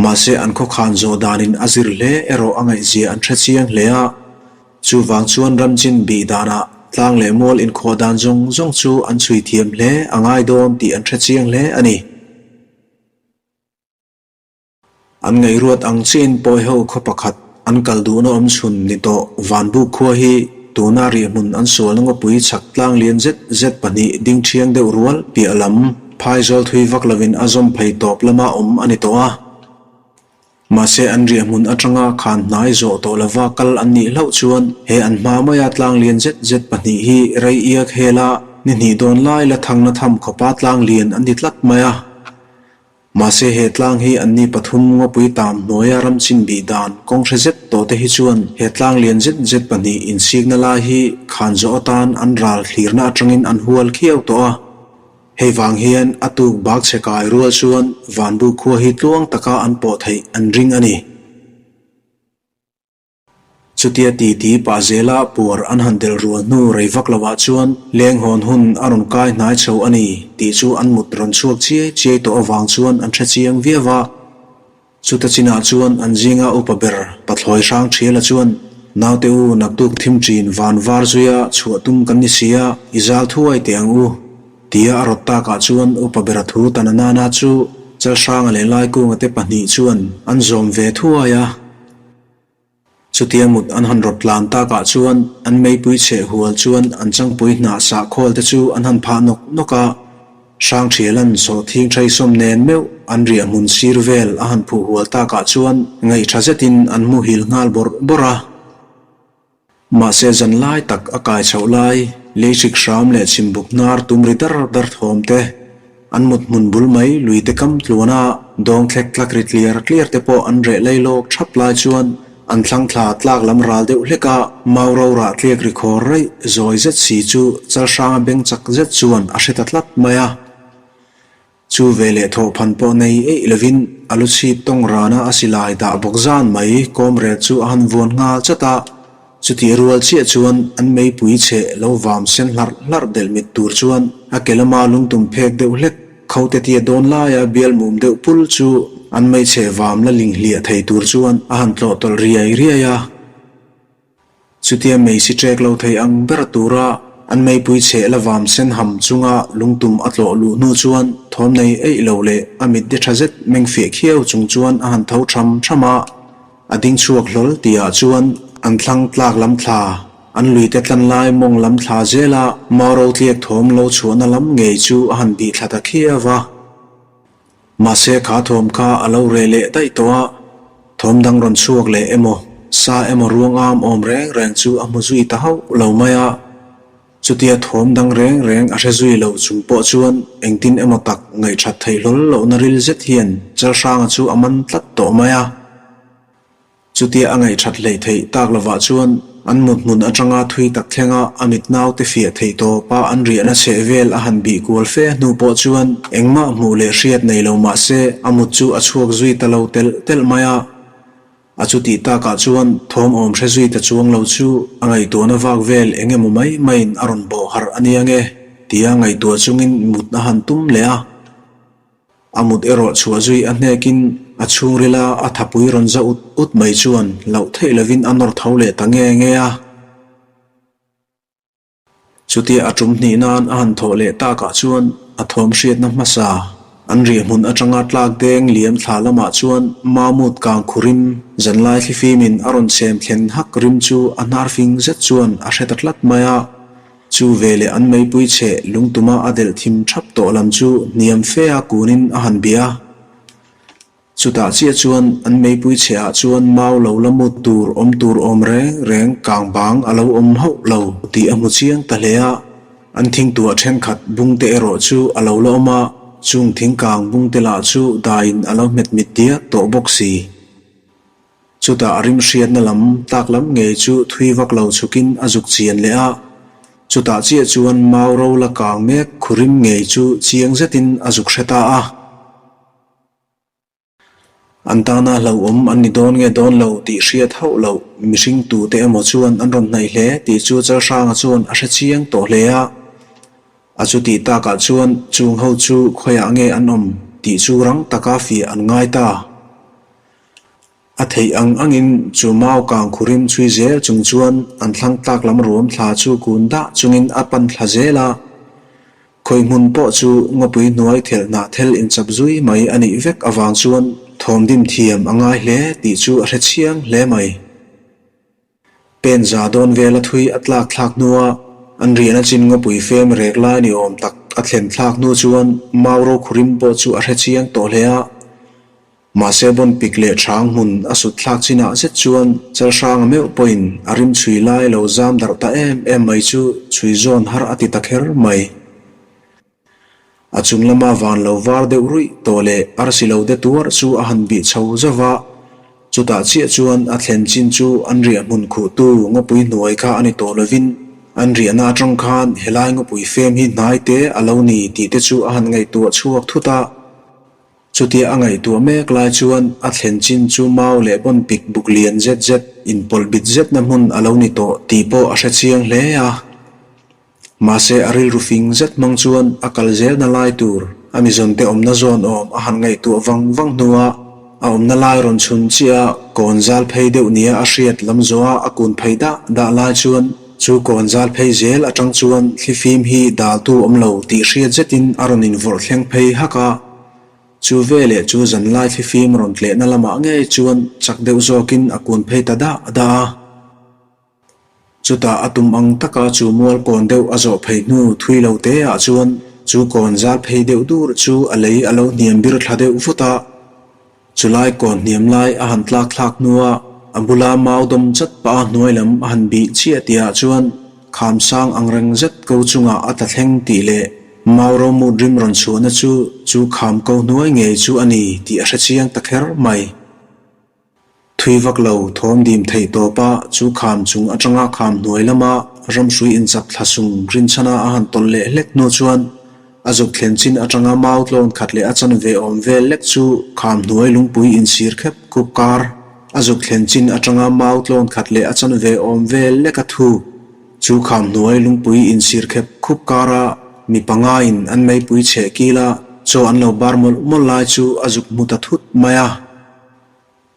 Mahse an khawkhan zawh danin a zir hle erawh a ngaihzia an hre chiang hle a, chuvang chuan ramchin bih danah tlang leh mual inkhawh dan zawng zawng chu an chhui thiam hle a ngai dawn tih an hre chiang hle a ni. An ngaihruat ang chiahin Pawiho khaw pakhat an kal duhna awm chhun ni tawh Vanbuk khua hi tuna riahhmun an sualna ngawpui chhak tlang lian zet zet pahnih ding thiang deuh rual piah lam Phaizawl thui vak lovin a zawm phei tawp lama awm a ni tawh a. Mahse an riahhmun atanga khan hnai zawh tawh lova kal an nih hlauh chuan he an hma maia tlang lian zet zet pahnih hi rei iak hela ni hnih dawn lai la thangna tham khawpa tlang lian an ni tlat mai a. Mahse he tlang hi anni pathum ngawpui tam hnuaia ram chin bih dan kawng hre zet tawh te hi chuan he tlang lian zet zet pahnih insikna lai hi khan zawh atan an ral thlirna atangin an hual khiau tawh a. Hei vang hian a tuk bak chhe kai rual chuan Vanbu khua hi tluang taka an pawh theih an ring a ni. Chutia titi pah zela puar an han delh rual hnu rei vak lovah chuan leng hawn hun a rawn kai hnai chho a ni tih chu an mut rawn chhuak chiai chiai tawh avang chuan an hre chiang viau a. Chuta chinah chuan an zinga upa ber Pathlawi Hrang Thiala chuan, Naute u, naktuk thim ṭin van var zuia chhuah tum kan ni si a, i zal thuai teh ang u, tia a rawt takah chuan upa bera thu tan a nana chu Chalhranga leh Laikunga te pahnih chuan an zawm ve thuai a. Chutia mut an han rawt tlan takah chuan an meipui chheh hual chuan an changpui hnah sah khawl te chu an han phah nawk nawk a. Hrangthialan sawhthing thaisawm nen meuh an riah hmun sir vel a han phuh hual takah chuan ngaihṭha zetin an muhil nghal bawrh bawrh a. Mahse zan lai tak a kai chhoh lai, leihrik hram leh chhimbuk hnar tum ri dar dar thawm te, An mut hmun bul mai lui te kam tluan a, dawng thlek tlak ri tliar tliar te pawh an reh lei lawk thap lai chuan an thlang thla tlak lam ral deuh hlek a, mau ro rah tliak ri khawr raih zawi zet si chu Chalhranga beng chak zet chuan a hre ta tlat mai a. Chu ve leh thawhphan pawh nei eih lovin a lu chhip tawng rana a silai dah bawk zan mai kawm rel chu a han vuan nghal chat a. Chutih rual chiah chuan an meipui chhe lo vam sen hlarh hlarh delh mit tur chuan a ke lama lungtum phek deuh hlek kho te tia dawn laia bial mum deuh pul chu an meichhe vam la ling hliah thei tur chuan a han tlawh tawlh riai riai a. Chutia mei si ṭek lo thei ang ber tura an meipui chhe la vam sen ham chunga lungtum a tlawh luh hnu chuan thawm nei eih lo leh a mit de ṭha zet meng fiah khiau chung chuan a han tho ṭham ṭham a. A ding chhuak hlawl tihah chuan an thlang tlak lam thla, an luite tlan lai mawng lam thla zela Mauro tliak thawm lo chhuahna lam ngei chu a han bih thla ta khiau va. Mahse kha thawm kha a lo reh leh daih tawh a, thawm dang rawn chhuak leh emaw, sa emaw ruang am awm reng reng chu a hmu zui ta hauh lo mai a. Chutia thawm dang reng reng a hre zui lo chung pawh chuan engtin emaw tak ngaihṭhat theih hlawl lohna ril zet hian Chalhranga chu a man tlat tawh mai a. Chutia a ngaihṭhat hleih theih tak lovah chuan an mut hmun aṭanga thui tak thlenga a mit naute fiah theih tawpa an riahna chheh vel a han bih kual fe hnu pawh chuan engmah hmuh leh hriat nei lo mah se a mut chu a chhuak zui ta lo telh telh mai a. A chutih takah chuan thawm awm hre zui ta chuang lo chu a ngaihtuahna vak vel eng emaw mai maiin a rawn bawh harh a nia nge tia ngaihtuah chungin mut a han tum leh a. A mut erawh chhuah zui a hnekin a chhungrila a thapui rawn za ut ut mai chuan loh theih lovin a nawr tho leh ta nge nge a. Chutia a tum hnih nan a han thawh leh takah chuan a thawm hriatna hmasa an riah hmun atanga tlak deng liam thla lamah chuan Mahmud kang khu rim zanlai thlifimin a rawn chhem thlen hak rim chu a hnar fing zet chuan a hre ta tlat mai a. Chu veleh an meipui chhe lungtuma a delh thim thap tawh lam chu hniam fe a kunin a han bia a. Chutah chiah chuan an meipui chhe ah chuan mau lo la mut tur awm tur awm reng reng kang bang a lo awm hauh lo tih a hmu chiang ta hle a. An thingtuah thenkhat bung te erawh chu a lo la awm a, chung thingkang bung te lah chu daiin a lo hmet mit diak tawh bawk si. Chutah a rim hriatna lam tlak lam ngei chu thui vak lo chhukin a zuk chian leh a. Chutah chiah chuan mau ro la kang mek khurim ngei chu chiang zetin a zuk hre ta a. An tana hlauhawm an ni dawn nge dawn lo tih hriat hauh loh mihring tute emaw chuan an rawn hnaih hle tih chu Chalhranga chuan a hre chiang tawh hle a. A chutih takah chuan chung ho chu khawiah nge an awm tih chu rang taka fiah an ngai ta. A theih ang angin chu mau kang khurim chhui zel chung chuan an thlang tlak lam ruam thla chu kun dah chungin a pan thla zel a. Khawi hmun pawh chu ngawpui hnuai thelh hnah thel inchap zui mai a nih vek avang chuan thawm dim thiam a ngai hle tih chu a hre chiang hle mai. Pen za dawn vela thui a tlak thlak hnua an riahna chin ngawpui fem rek lai ni awm tak a thlen thlak hnu chuan mau rokhurim pawh chu a hre chiang tawh hle a. Mahse bawn pik leh hrang hmun a sut thlak chinah zet chuan Chalhranga meuh pawhin a rim chhui lai lo zam darh ta em em mai chu chhui zawn har a ti ta kher mai. A chung lama van lo var deuh ruih tawh leh arsi lo de tuar chu a han bih chho zauh va. Chutah chiah chuan a thlen chin chu an riah hmun khuhtu ngawpui hnuai kha a ni tawh lovin an riahna atang khan helai ngawpui fem hi hnai te a lo ni tih te chu a han ngaihtuah chhuak thut a. Chutia a ngaihtuah mek lai chuan a thlen chin chu mau leh bawn pik buk lian zet zet inpawlh bit zetna hmun a lo ni tawh tih pawh a hre chiang hle a. Mahse a rilru fing zet hmang chuan a kal zelna lai tur a mizawnte awmna zawn awm a han ngaihtuah vang vang hnuah a awmna lai rawn chhun chiah a kawn zal phei deuh nia a hriat lam zawha a kun phei dah dah lai chuan chu kawn zal phei zel atang chuan thlifim hi daltu awm lo tih hriat zetin a rawn invawrh thleng phei hak a. Chu veleh chu zanlai thlifim rawn tlehna lamah ngei chuan chak deuh zawkin a kun phei ta dah dah a. Chutah a tum ang taka chu mual kawn deuh a zawh phei hnu thui lo te ah chuan chu kawn zal phei deuh dur chu a lei a lo hniam bir thla deuh vut a. Chulai kawn hniam lai a han tlak thlak hnua a bula mau dawm chat pah a hnuai lam a han bih chiah tih ah chuan kham sang ang reng zet ko chungah a tla thleng tih leh mau romut rim rawn chhuahna chu chu kham ko hnuai ngei chu a ni tih a hre chiang ta kher mai. Thui vak lo thawm dim theih tawpa chu kham chung atanga kham hnuai lama ramhrui inchap thla sung rinchhana a han tawlh leh hlek hnu chuan a zuk thlen chin atanga mau tlawn khat leh a chan ve awm vel lek chu kham hnuai lungpui insir khep khup kar a zuk thlen chin atanga mau tlawn khat leh a chan ve awm vel lek a thuk chu kham hnuai lungpui insir khep khup kara mi pangaiin an meipui chheh kila chaw an lo bar mawlh mawlh lai chu a zuk hmu ta thut mai a.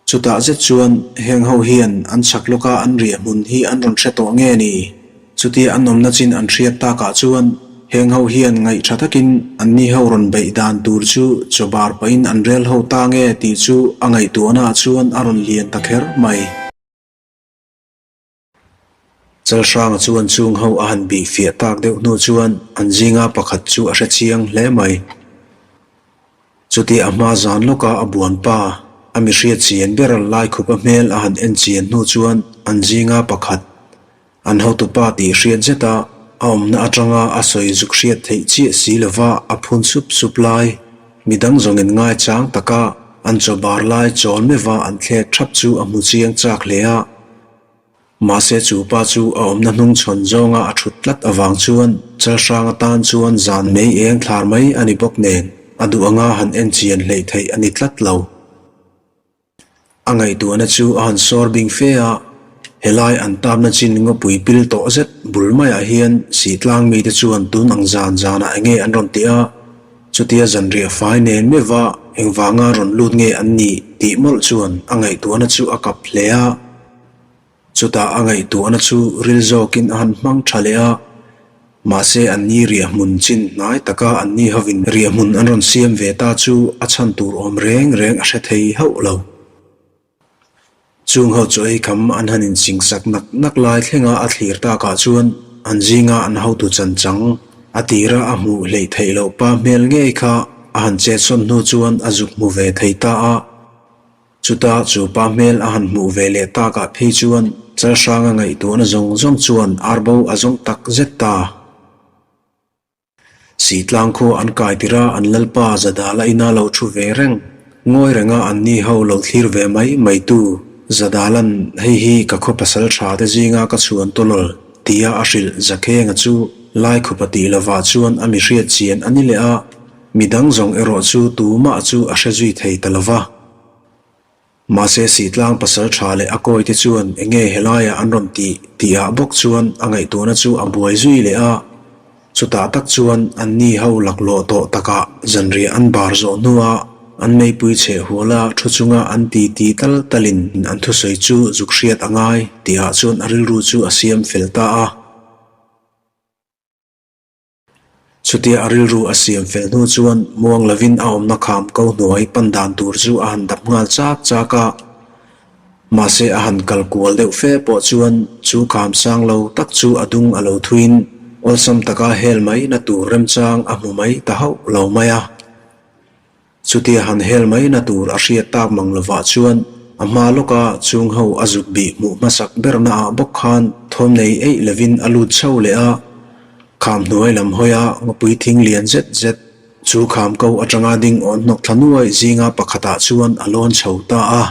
Chutah zet chuan heng ho hian an chhak lawka an riah hmun hi an rawn hre tawh nge ni? Chutia an awmna chin an hriat takah chuan heng ho hian ngaih tha takin anni ho rawn beih dan tur chu chaw bar pahin an rel ho ta nge tih chu a ngaihtuahnaah chuan a rawn lian ta kher mai. Chalhranga chuan chung ho a han bih fiah tak deuh hnu chuan an zinga pakhat chu a hre chiang hle mai. Chutia a hma zan lawka a buan pa, a mi hriat chian ber Laikhupa hmel a han en chian hnu chuan an zinga pakhat, an hotupa tih hriat zeta a awmna atanga a sawi zuk hriat theih chiah si lova a phun sup sup lai, midang zawngin ngaichang taka an chaw bar lai chawl meuha an thlek thap chu a hmu chiang chak hle a. Mahse chu pa chu a awmna hnung chhawn zawnga a thut tlat avang chuan Chalhrang atan chuan zan mei eng thlar mai a ni bawk nen a duh anga han en chian hleih theih a ni tlat lo. A ngaihtuahna chu a han sawr bing fe a, helai an tapna chin ngawpui pil tawh zet bul maiah hian Sihtlang mite chuan tun ang zan zanah enge an rawn ti a, chutia zanriah fai nen meuha engvanga rawn lut nge an nih tih mawlh chuan a ngaihtuahna chu a kap hle a. Chutah a ngaihtuahna chu ril zawkin a han hmang tha leh a, mahse anni riahhmun chin hnai taka anni hovin riahhmun an rawn siam ve ta chu a chhan tur awm reng reng a hre thei hauh lo. Chung ho chu ei kham an han insingsak nak nak lai thlenga a thlir takah chuan an zinga an hotu chanchang a tira a hmuh hleih theih loh pa hmel ngei kha a han chetsawn hnu chuan a zuk hmu ve thei ta a. Chuta chu pa hmel a han hmuh ve leh takah phei chuan Chalhranga ngaihtuahna zawng zawng chuan arbo a zawng tak zet ta. Sihtlang khaw an kai tirh a an lalpa Zadala ina lo thu ve reng. Ngawi renga anni ho lo thlir ve mai mai tu Zadalan hei hi ka khaw pasal tha te zinga ka chhuan tawlawl tia a hrilh Zakhenga chu Laikhupa tih lovah chuan a mi hriat chian a ni leh a. Midang zawng erawh chu tumah chu a hre zui thei ta lo va. Mahse Sihtlang pasal tha leh a kawite chuan enge helaiah an rawn tih tihah bawk chuan a ngaihtuahna chu a buai zui leh a. Chutah tak chuan anni ho laklawh tawh takah zanriah an bar zawh hnuah an meipui chheh huala thu chunga an ti ti tal talin an thusawi chu zuk hriat a ngai tihah chuan a rilru chu a siam fel ta a. Chutia a rilru a siam fel hnu chuan muang lovin a awmna kham ko hnuai pan dan tur chu a han dap nghal chak chak a. Mahse a han kal kual deuh fe pawh chuan chu kham sang lo tak chu a dung a lo thuin awlsam taka hel mai na tur remchang a hmu mai ta hauh lo mai a. Chutia han hel mai na tur a hriat tak mang lovah chuan a hma lawka chung ho a zuk bih hmuh hmasak berna ah bawk khan thawm nei eih lovin a lut chho leh a, kham hnuai lam hawi a ngawpui thing lian zet zet. Chu kham ko atanga ding awn hnawk thla nuai zinga pakhatah chuan a lawn chho ta a.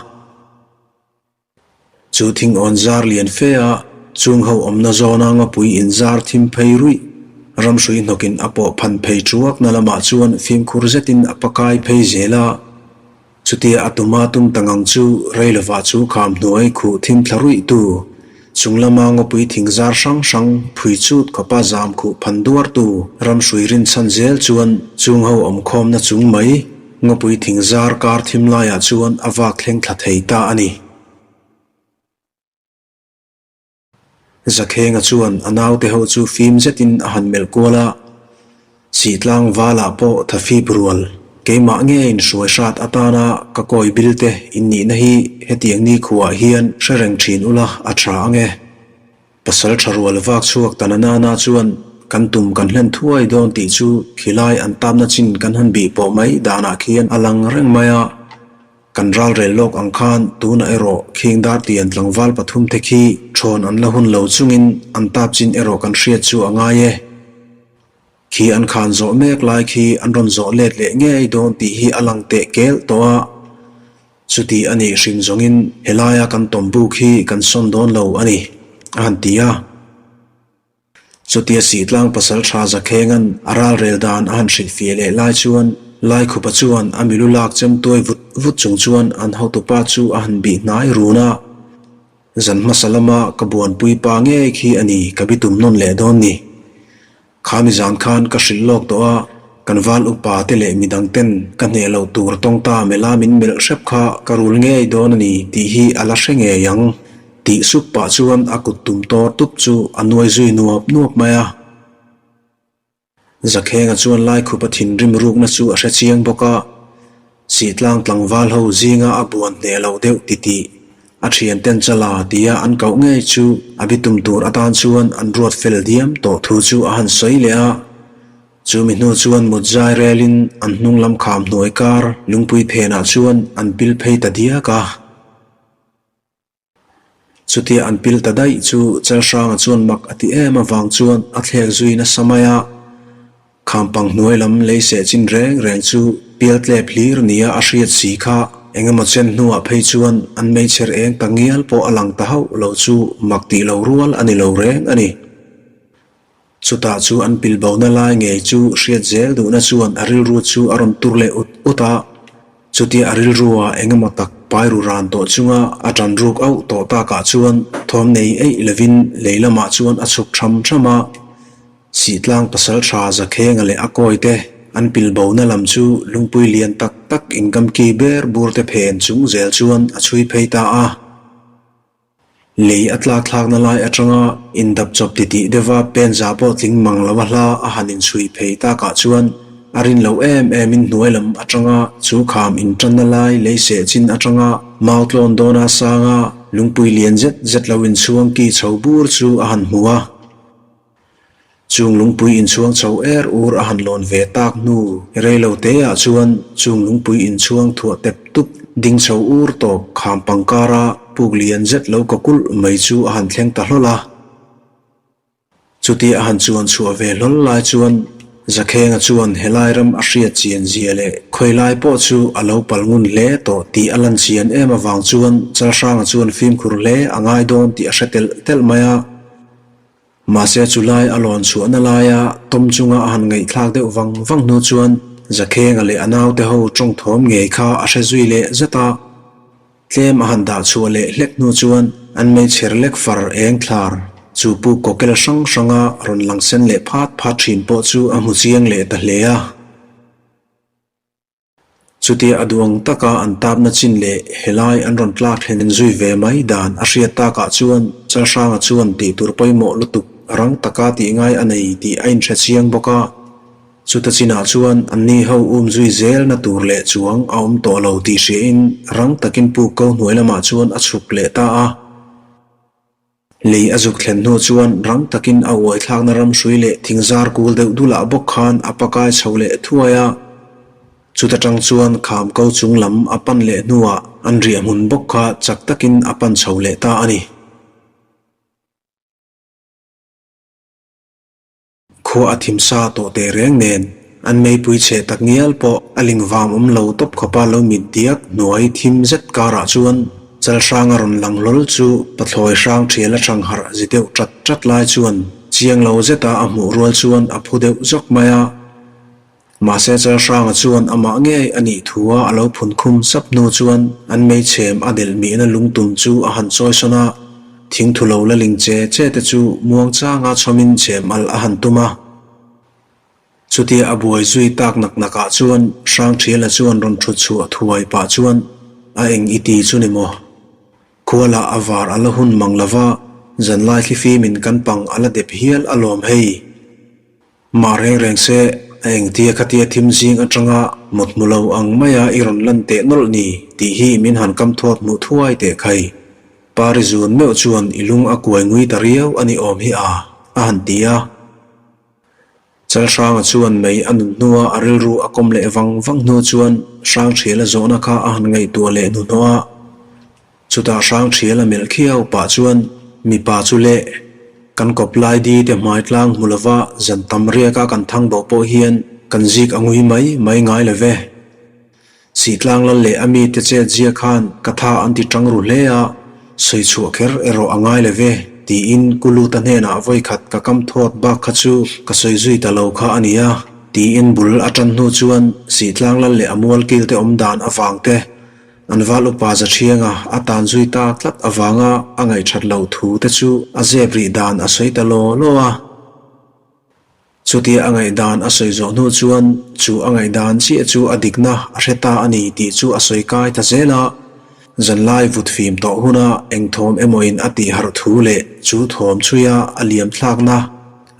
Chu thing awn zar lian fe a, chung ho awmna zawna ngawpui inzar thim phei ruih. Ramhrui hnawkin a pawh phan phei thuakna lamah chuan fimkhur zetin a pakai phei zel a. Chutia a tuma tum ta ngang chu rei lovah chu kham hnuai khuh thim thla ruih tu, chung lama ngawpui thing zar hrang hrang phui chut khawpa zam khuh phan duar tu ramhrui rinchhan zel chuan chung ho awmkhawmna chung mai ngawpui thing zar kar thim laiah chuan a vak thleng thla thei ta a ni. Zakhenga chuan a naute ho chu fim zetin a han melh kual a, Sihtlang valah pawh thafip rual, keimah ngeiin hruai hrat atana ka kawi bil te in nihna hi hetiang nikhuaah hian hre reng thin ula a tha ang e. Pasal tha rual vak chhuak ta na nana chuan kan tum kan hlen thuai dawn tih chu khilai an tapna chin kan han bih pawh mai danah khian a lang reng mai a. Kan ralrel lawk ang khan tunah erawh khing dartian tlangval pathum te khi thawn an la hun lo chungin an tap chin erawh kan hriat chu a ngai e. Khi an khan zawh mek lai khi an rawn zawh let leh ngei dawn tih hi a lang teh kel tawh a. Chuti a nih hrim zawngin helaia kan tawm buk hi kan sawn dawn lo a ni, a han ti a. Chutia Sihtlang pasal tha Zakhenga'n a ralrel dan a han hrilhfiah leh lai chuan Laikhupa chuan a milu lak chem tuai vut vut chung chuan an hotupa chu a han bih hnai run a. Zan hmasa lama ka buanpui pa ngei khi a ni ka bitum nawn leh dawn ni. Kha mi zan khan ka hrilh lawk tawh a, kan val upa te leh midang ten ka hneh loh tur tawng ta mela min melh hrep kha ka rul ngei dawn a ni tih hi a la hre ngei ang. Tih sup pah chuan a kut tum tawr tup chu a nuai zui nuap nuap mai a. Zakhenga chuan Laikhupa thinrim rukna chu a hre chiang bawk a, Sihtlang tlangval ho zinga a buan hneh loh deuh titih a thianten chala tia an koh ngei chu a bitum tur atan chuan an ruat fel diam tawh thu chu a han sawi leh a. Chu mi hnu chuan mut zai relin an hnung lam kham hnuai kar lungpui phenah chuan an pil phei ta diak a. Chutia an pil ta daih chu Chalhranga chuan mak a ti em avang chuan a thlek zui nasa mai a. Khampang hnuai lam lei seh chin reng reng chu pial tlep hlir nia a hriat si kha engemaw chen hnuah phei chuan an meichher eng ta ngial pawh a lang ta hauh lo chu mak tih lo rual a ni lo reng a ni. Chutah chu an pilbona lai ngei chu hriat zel duhna chuan a rilru chu a rawn tur leh ut ut a. Chutia a rilrua eng emaw tak pai ru ran tawh chunga a tan ruk auh tawh takah chuan thawm nei eih lovin lei lamah chuan a chhuk tham tham a. Sihtlang pasal tha Zakhenga leh a kawite an pilbona lam chu lungpui lian tak tak inkamki ber burte phen chung zel chuan a chhui phei ta a. Lei a tlak thlakna lai atanga indap chawp titih deuha pen za pawh tling mang lo a hla a han inchhui phei takah chuan a rin loh em em in hnuai lam atanga chu kham intanna lai lei seh chin atanga mau tlawn dawna sanga lungpui lian zet zet lo inchhuang ki chho bur chu a han hmu a. Chung lungpui inchhuang chho er ur a han lawn ve tak hnu rei lo te ah chuan chung lungpui inchhuang thuah tep tup ding chho ur tawp kham pangkara puk lian zet lo ka kulh mai chu a han thleng ta hlawl a. Chutia a han chuan chhuah ve hlawl lai chuan Zakhenga chuan helai ram a hriat chian zia leh khawilai pawh chu a lo pal ngun hle tawh tih a lan chian em avang chuan Chalhranga chuan fimkhur hle a ngai dawn tih a hre telh telh mai a. Mahse chu lai a lawn chhuahna laia tawm chunga a han ngaihthlak deuh vang vang hnu chuan Zakhenga leh a naute ho tawng thawm ngei kha a hre zui leh zet a. Tlem a han dah chhuah leh hlek hnu chuan an meichher lek far eng thlar chu pu kawkel hrang hranga rawn lang sen leh phat phat thin pawh chu a hmu chiang leh ta hle a. Chutia a duang taka an tapna chin leh helai an rawn tlak thlen zui ve mai dan a hriat takah chuan Chalhranga chuan tih tur pawimawh lutuk rang taka tih ngai a nei tih a inhre chiang bawk a. Chuta chinah chuan anni ho um zui zelna tur leh chuang a awm tawh lo tih hriain rang takin puk ko hnuai lamah chuan a chhuk leh ta a. Lei a zuk thlen hnu chuan rang takin a uai thlakna ram hrui leh thing zar kul deuh dulah bawk khan a pakai chho leh thuai a. Chuta tang chuan kham ko chung lam a pan leh hnuah an riah hmun bawk kha chak takin a pan chho leh ta a ni. Khua a thim sa tawh teh reng nen. an meipui cheh tak ngial pawh a ling vam awm lo tawp khawpa lo mit diak hnuai thim zet karah chuan Chalhranga rawn lang hlawl chu pathlawi hrang thial atang harh zi deuh chat chat lai chuan chiang lo zeta a hmuh rual chuan a phu deuh zawk mai a. Mahse Chalhranga chuan amah ngei a nih thua a lo phun khum sap hnu chuan an meichhem a delh mihna lungtum chu a han chawi sawn a, thingthu lo la ling che che te chu muangchanga chhawmin chhem al a han tum a. Chutia a buai zui tak nak nak ah chuan Hrangthiala chuan rawn thut chhuah thuai pah chuan a eng i ti chu ni maw? Khualah a var a la hun mang lova, zanlai thlifim in kan pang a la dep hial alawm hei. Mah reng reng se, a engtia khatia thim zing atanga mawt hmu lo ang maia i rawn lan teh nawlh ni tih hi min han kam thuat hmuh thuai teh khai. Pari zun meuh chuan i lung a kuai ngui ta riau a ni awm hi a, a han ti a. Chalhranga chuan mei a nun hnua a rilru a kawm leh vang vang hnu chuan Hrangthiala zawhna kha a han ngaihtuah leh hnuhnawh a. Chutah Hrangthiala melh khiau pah chuan mipa chu leh kan kawp lai di te hmai tlang hmu lova zan tam riaka kan thang bo pawh hian kan zik a ngui mai mai ngai lo ve. Sihtlang lal leh a mite chet zia khan ka tha an ti tang ru hle a, sawi chhuah kher erawh a ngai lo ve, tiin Kuluta hnenah vawikhat ka kam thawt bak kha chu ka sawi zui ta lo kha a nia, tiin bul a tan hnu chuan Sihtlang lal leh a mualkil te awm dan avang te, an val upa Zathianga a tan zui ta tlat avanga a ngaihthat loh thu te chu a zep rih dan a sawi ta law law a. Chutia a ngaihdan a sawi zawh hnu chuan chu a ngaihdan chiah chu a dikna a hre ta a ni tih chu a sawi kai ta zel a. Zanlai vut fim tawh huna eng thawm emawin a tih harh thu leh chu thawm chhuia a liam thlakna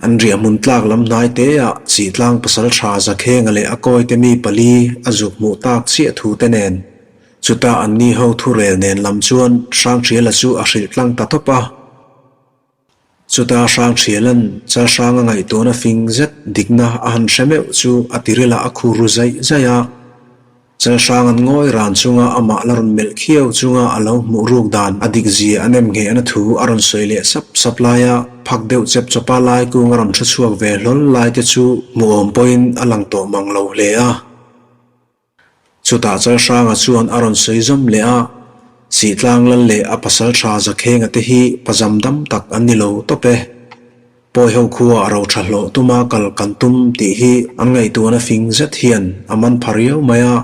an riahhmun tlak lam hnai teah Sihtlang pasal tha Zakhenga leh a kawite mi pali a zuk hmuh tak chiah thu te nen chuta anni ho thurel nen lam chuan Hrangṭhiala chu a hrilh tlang ta tawp a. Chuta Hrangṭhiala'n Chalhrang a ngaihtuahna fing zet dikna a han hre meuh chu a tiril ah a khur ru zaih zaih a. Chalhrang an ngawi ran chunga amah la rawn melh khiau chunga a lo hmuh ruk dan a dik zia a nem nghehna thu a rawn sawi leh sap sap laia phak deuh chep chawpa lai kung a rawn thu chhuak ve hlawl lai te chu hmuhawm pawhin a lang tawh mang lo hle a. Chutah Chalhranga chuan a rawn sawi zawm leh a, Sihtlang lal leh a pasal tha Zakhenga te hi pazam dam tak an ni lo tawp e. Pawi ho khua a ro tha hlawh tuma kal kan tum tih hi an ngaihtuahna fing zet hian a man pha riau mai a.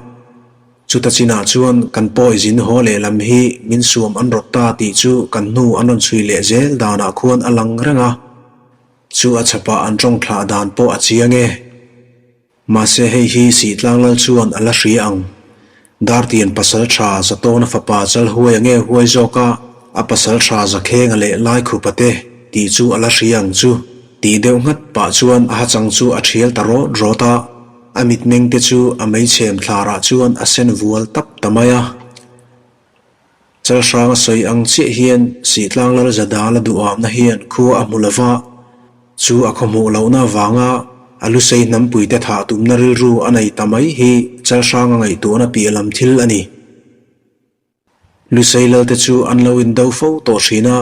Chuta chinah chuan kan pawi zin haw leh lam hi min suam an rawt ta tih chu kan hnu an rawn chhui leh zel danah khuan a lang reng a. Chu a chhapah an tawng thlah dan pawh a chiang e. Mahse hei hi Sihtlang lal chuan a la hria ang. Dartian pasal tha Zatawna fapa chal huai a nge huai zawk a, a pasal tha Zakhenga leh Laikhupa te tih chu a la hria ang chu. Tih deuh nghat pah chuan a hachang chu a thial ta rawt rawt a, a mitmeng te chu a meichhem thlarah chuan a sen vual tap ta mai a. Chalhrang a sawi ang chiah hian Sihtlang Lal Zadala duhamna hian khua a hmu lo va, chu a khaw hmuh lohna avanga a lusei hnampuite thah tumna rilru a nei ta mai hi Chalhranga ngaihtuahna piah lam thil a ni. Lusei Lalte chu an lo indo fo tawh thin a,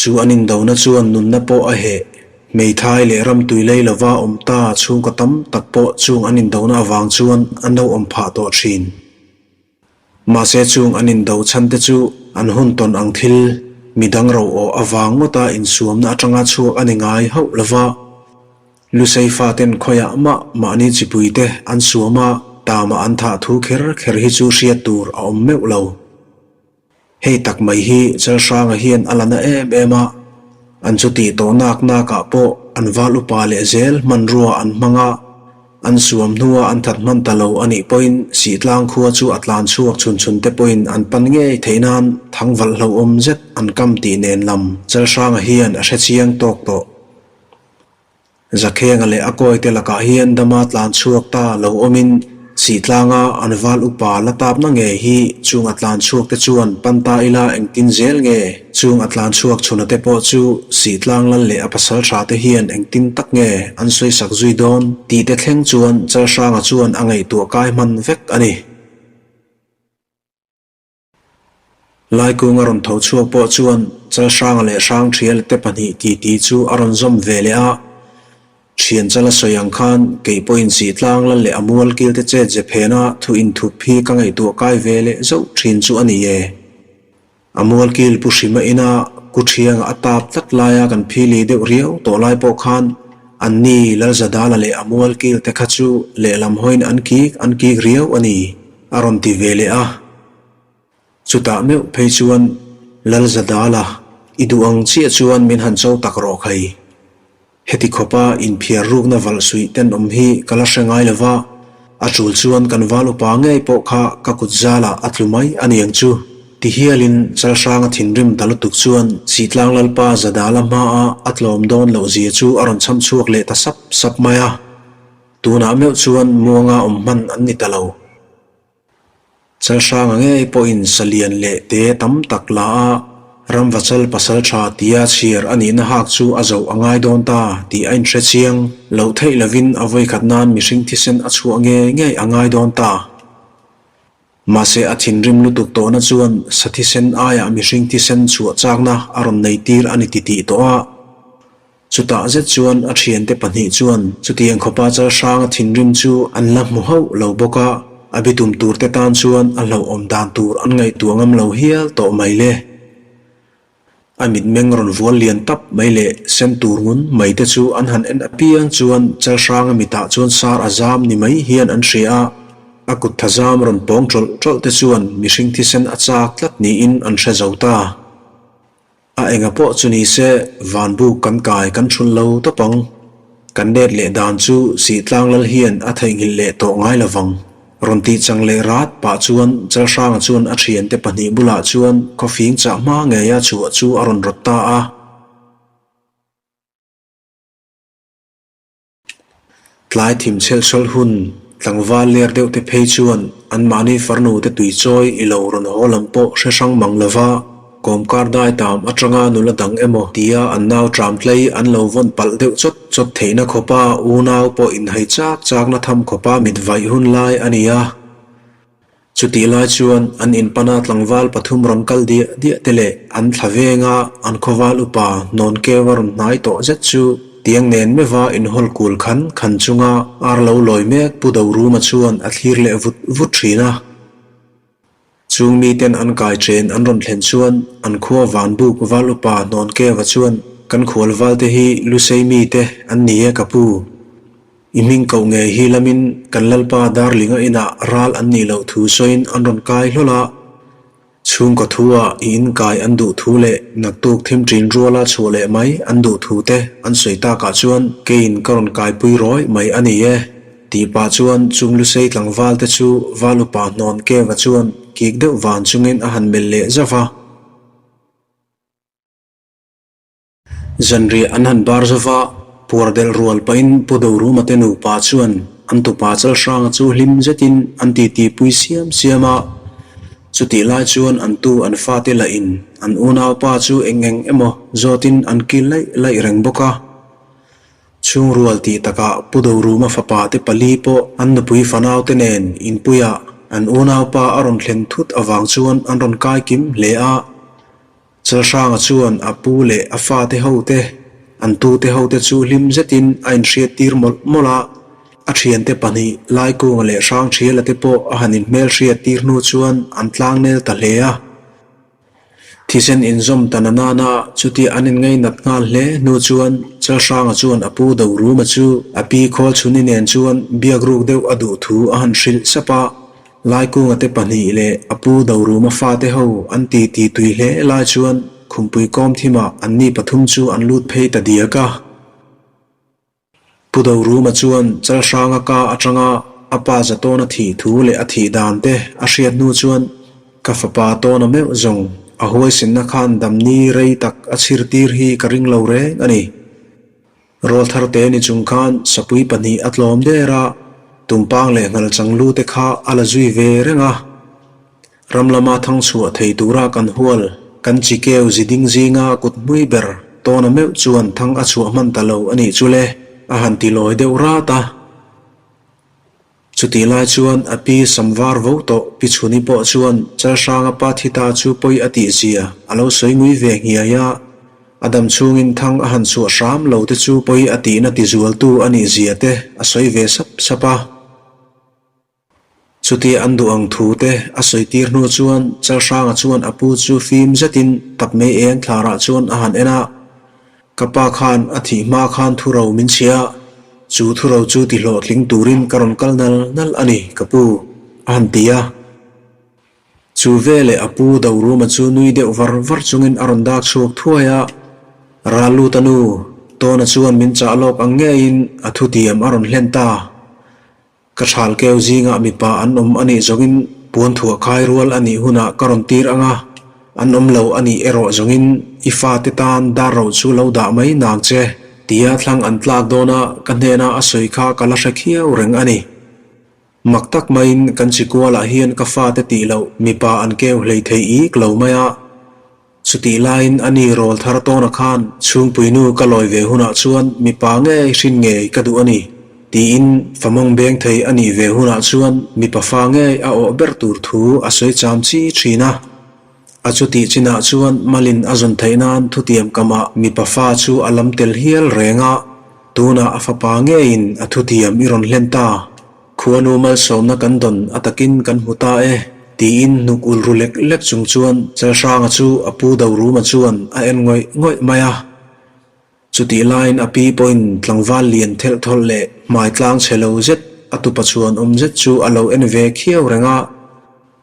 chu an indona chuan nunna pawh a heh. Hmeithai leh ramtui lei lova awm ta chhungkaw tam tak pawh chung an indona avang chuan an lo awm phah tawh thin. Mahse chung an indo chhan te chu an hun tawn ang thil midang ro awh avang ngawta insuamna atanga chhuak a ni ngai hauh lova. Lusei faten khawiah mah mahni chipui te an suam a, tamah an thah thu kher kher hi chu hriat tur a awm meuh lo. Hei tak mai hi Chalhranga hian a la na em em a, an chutih tawh nak nakah pawh an val upa leh zel hmanrua an hmang a, an suam hnua an that hman ta lo a nih pawhin Sihtlang khua chu a tlan chhuak chhun chhun te pawhin an pan ngei theih nan thangvalh hlauhawm zet an kam tih nen lam Chalhranga hian a hrechiang tawk tawh. Zakhenga leh a kawite lakah hian dama tlan chhuak ta lo awmin Sihtlanga an val upa la tapna nge hi chung a tlan chhuak te chuan pan ta ila engtin zel nge? Chung a tlan chhuak chhuna te pawh chu Sihtlang lal leh a pasal tha te hian engtin tak nge an sawisak zui dawn tih te thleng chuan Chalhranga chuan a ngaihtuah kai hman vek a ni. Laikunga rawn tho chhuak pawh chuan Chalhranga leh Hrangṭhiala te pahnih titi chu a rawn zawm ve leh a. Thianchala sawi ang khan kei pawhin Sihtlang lal leh a mual kilte chet ze phena thu inthup hi ka ngaihtuah kai ve leh zauh thin chu a ni e. A mual kil Pu Hrima ina ku thianga a tap tlat laia kan phili deuh riau tawh lai pawh khan anni Lalzadala leh a mual kilte kha chu lehlam hawiin an kik an kik riau a ni, a rawn ti ve leh a. Chutah meuh phei chuan Lalzadala, i duh ang chiah chuan min han cho tak rawh khai. Heti khawpa inphiar rukna valh suih tenawm hi ka la hre ngai lova, a tul chuan kan val upa ngei pawh kha ka kut zalah a tlu mai a niang chu. Ti hialin Chalhranga thinrim ta lutuk chuan Sihtlang Lalpa Zadala hmaa a tlawm dawn loh zia chu a rawn chham chhuak leh ta sap sap mai a. Tunah meuh chuan muanga awm hman an ni ta lo. Chalhranga ngei pawhin salian leh te tam tak la a, Ramvachal pasal tha tia chhiar a nihna hak chu a zoh a ngai dawn ta tih a inhre chiang loh theih lovin a vawikhat nan mihring thisen a chhuah ngei ngei a ngai dawn ta. Mahse a thinrim lutuk tawhna chuan sa thisen aiah mihring thisen chhuah chakna a rawn nei tir a ni titih tawh a. Chutah zet chuan a thiante pahnih chuan chutiang khawpa chal hranga thinrim chu an la hmu hauh lo bawk a, a bitum turte tan chuan a hlauhawm dan tur an ngaihtuah ngam lo hial tawh mai le. A mitmeng rawn vual lian tap mai leh sen tur ngun mai te chu an han en apiang chuan chal hranga mitah chuan sar a zam ni mai hian an hria a, a kut thazam rawn pawng tawlh tawlh te chuan mihring thisen a chak tlat niin an hre zo ta. A enga pawh chu ni se, vanbuk kan kai kan thul lo tawp ang. Kan let leh dan chu Sihtlang lal hian a theihnghilh leh tawh ngai lo vang. Rawn tih chang leh rat pah chuan Chalhranga chuan a thiante pahnih bulah chuan khawfing chah hma ngeia chhuah chu a rawn rawt ta a. Tlai thim chhelhsawlh hun tlangval ler deuh te phei chuan anmahni farnu te tui chawi i lo rawn haw lam pawh hre hrang mang lova, kawmkar dai tam atanga nula dang emaw tia an nau tram tlei an lo vawn palh deuh chawt chawt theihna khawpa unau pawh inhai chak chakna tham khawpa mit vaih hun lai a ni a. Chutih lai chuan an inpana tlangval pathum rawn kal diah diah te leh an thla venga an khawval upa hnawn keu a rawn hnai tawh zet chu tiang nen meuha inhawl kul khan khan chunga ar lo lawi mek Pu Doruma chuan a thlir leh vut vut thin a. Chung miten an kai chen an rawn thlen chuan an khua vanbuk val upa hnawn keuva chuan kan khual valte hi Lusei mite an ni e ka pu. I hming koh ngei hi lamin kan Lalpa Darlinga inah ral an nih loh thu sawiin an rawn kai hlawl a. Chhungkaw thu-ah i inkai an duh thu leh naktuk thim ṭin ruala chhuah leh mai an duh thu te an sawi takah chuan keiin ka rawn kaipui rawih mai a ni e, tih pah chuan chung Lusei tlangval te chu Val upa hnawn Keva chuan kik deuh van chungin a han melh leh zauh va. Zanriah an han bar zo va, puar delh rual pahin Pu Doruma te nupa chuan an tupa Chalhranga chu hlim zetin an titi pui siam siam a. Chutih lai chuan an tu an fate lahin an unaupa chu eng eng emaw zawtin an kil laih laih reng bawk a. Chhungrual tih takah Pu Doruma fapa te pali pawh an nupui fanaute nen inpuiah an unaupa a rawn thlen thut avang chuan an rawn kai kim hle a. Chalhranga chuan a pu leh a fate hote, an tute hote chu hlim zetin a inhriattir mawlh mawlh a. A thiante pahnih, Laikunga leh Hrangthiala te pawh a han inhmelhriattir hnu chuan an tlangnel ta hle a. Thisen inzawm ta na nana chutia an inngainat nghal hle hnu chuan Chalhranga chuan a pu Doruma chu a pi Khawlchhuni nen chuan biak ruk deuh a duh thu a han hrilh sap a. Laikunga te pahnih leh a pu Doruma fate ho an ti ti tui hle lai chuan khumpui kawm thimah anni pathum chu an lut phei ta diak a. Pu Doruma chuan Chalhranga ka atanga a pa Zatawna thih thu leh a thih dan te a hriat hnu chuan ka fapa tawna meuh zawng a huaisenna khan damni rei tak a chhir tir hi ka ring lo reng a ni. Rawlthar te ni chung khan sapui pahnih a tlawm der a, tumpang leh nghal changlu te kha a la zui ve reng a. Ram lama thang chhuah thei tura kan hual, kan chi keu zi ding zinga kut hmui ber tawna meuh chuan thang a chhuah hman ta lo a nih chu le, a han ti lawi deuh rat a. Chutih lai chuan a pi Samvar vo tawh Pi Chhuni pawh chuan Chalhranga pa thi ta chu pawi a tih zia a lo sawi ngui ve nghiai a. A dam chhungin thang a han chhuah hram lo te chu pawi a tihna tizualtu a nih zia te a sawi ve sap sap a. Chutia an duh ang thu te a sawi tir hnu chuan Chalhranga chuan a pu chu fim zetin tak mei eng thlarah chuan a han en a, Ka pa khan a thih hma khan thuro min chhia, chu thuro chu ti hlawhtling turin ka rawn kal nal nal a ni ka pu, a han ti a. Chu veleh a pu Doruma chu nui deuh var var chungin a rawn dak chhuak thuai a, Ral lut a nu, Tawna chuan min chah lawk ang ngeiin a thutiam a rawn hlen ta. Ka thal keu zingah mipa an awm a nih zawngin puan thuah khai rual a nih hunah ka rawn tir ang a, an awm lo a nih erawh zawngin i fate tan dar ro chu lo dah mai nang che, tia thlang an tlak dawna ka hnena a sawi kha ka la hre khiau reng a ni. Mak tak maiin kan chikualah hian ka fate tih loh mipa an keu hlei thei ik lo mai a. Chutih laiin a ni rawl thar tawna khan chhungpuinu ka lawi ve hunah chuan mipa ngei hrin ngei ka duh a ni, tiin famawng beng thei a nih ve hunah chuan mipa fa ngei a awh ber tur thu a sawi cham chi thin a. A chutih chinah chuan Malin a zawn theih nan thutiam kamah mipa fa chu a lam tel hial reng a, tunah a fapa ngeiin a thutiam i rawn hlen ta. Khuanu malsawmna kan dawn a takin kan hmu ta e, tiin hnuk ul ru lek lek chung chuan Chalhranga chu a pu Doruma chuan a en ngawih ngawih mai a. Chutih laiin a pi pawhin tlangval lian thelh thawlh leh hmai tlang chhe lo zet a tupa chhuan awm zet chu a lo en ve khiau reng a.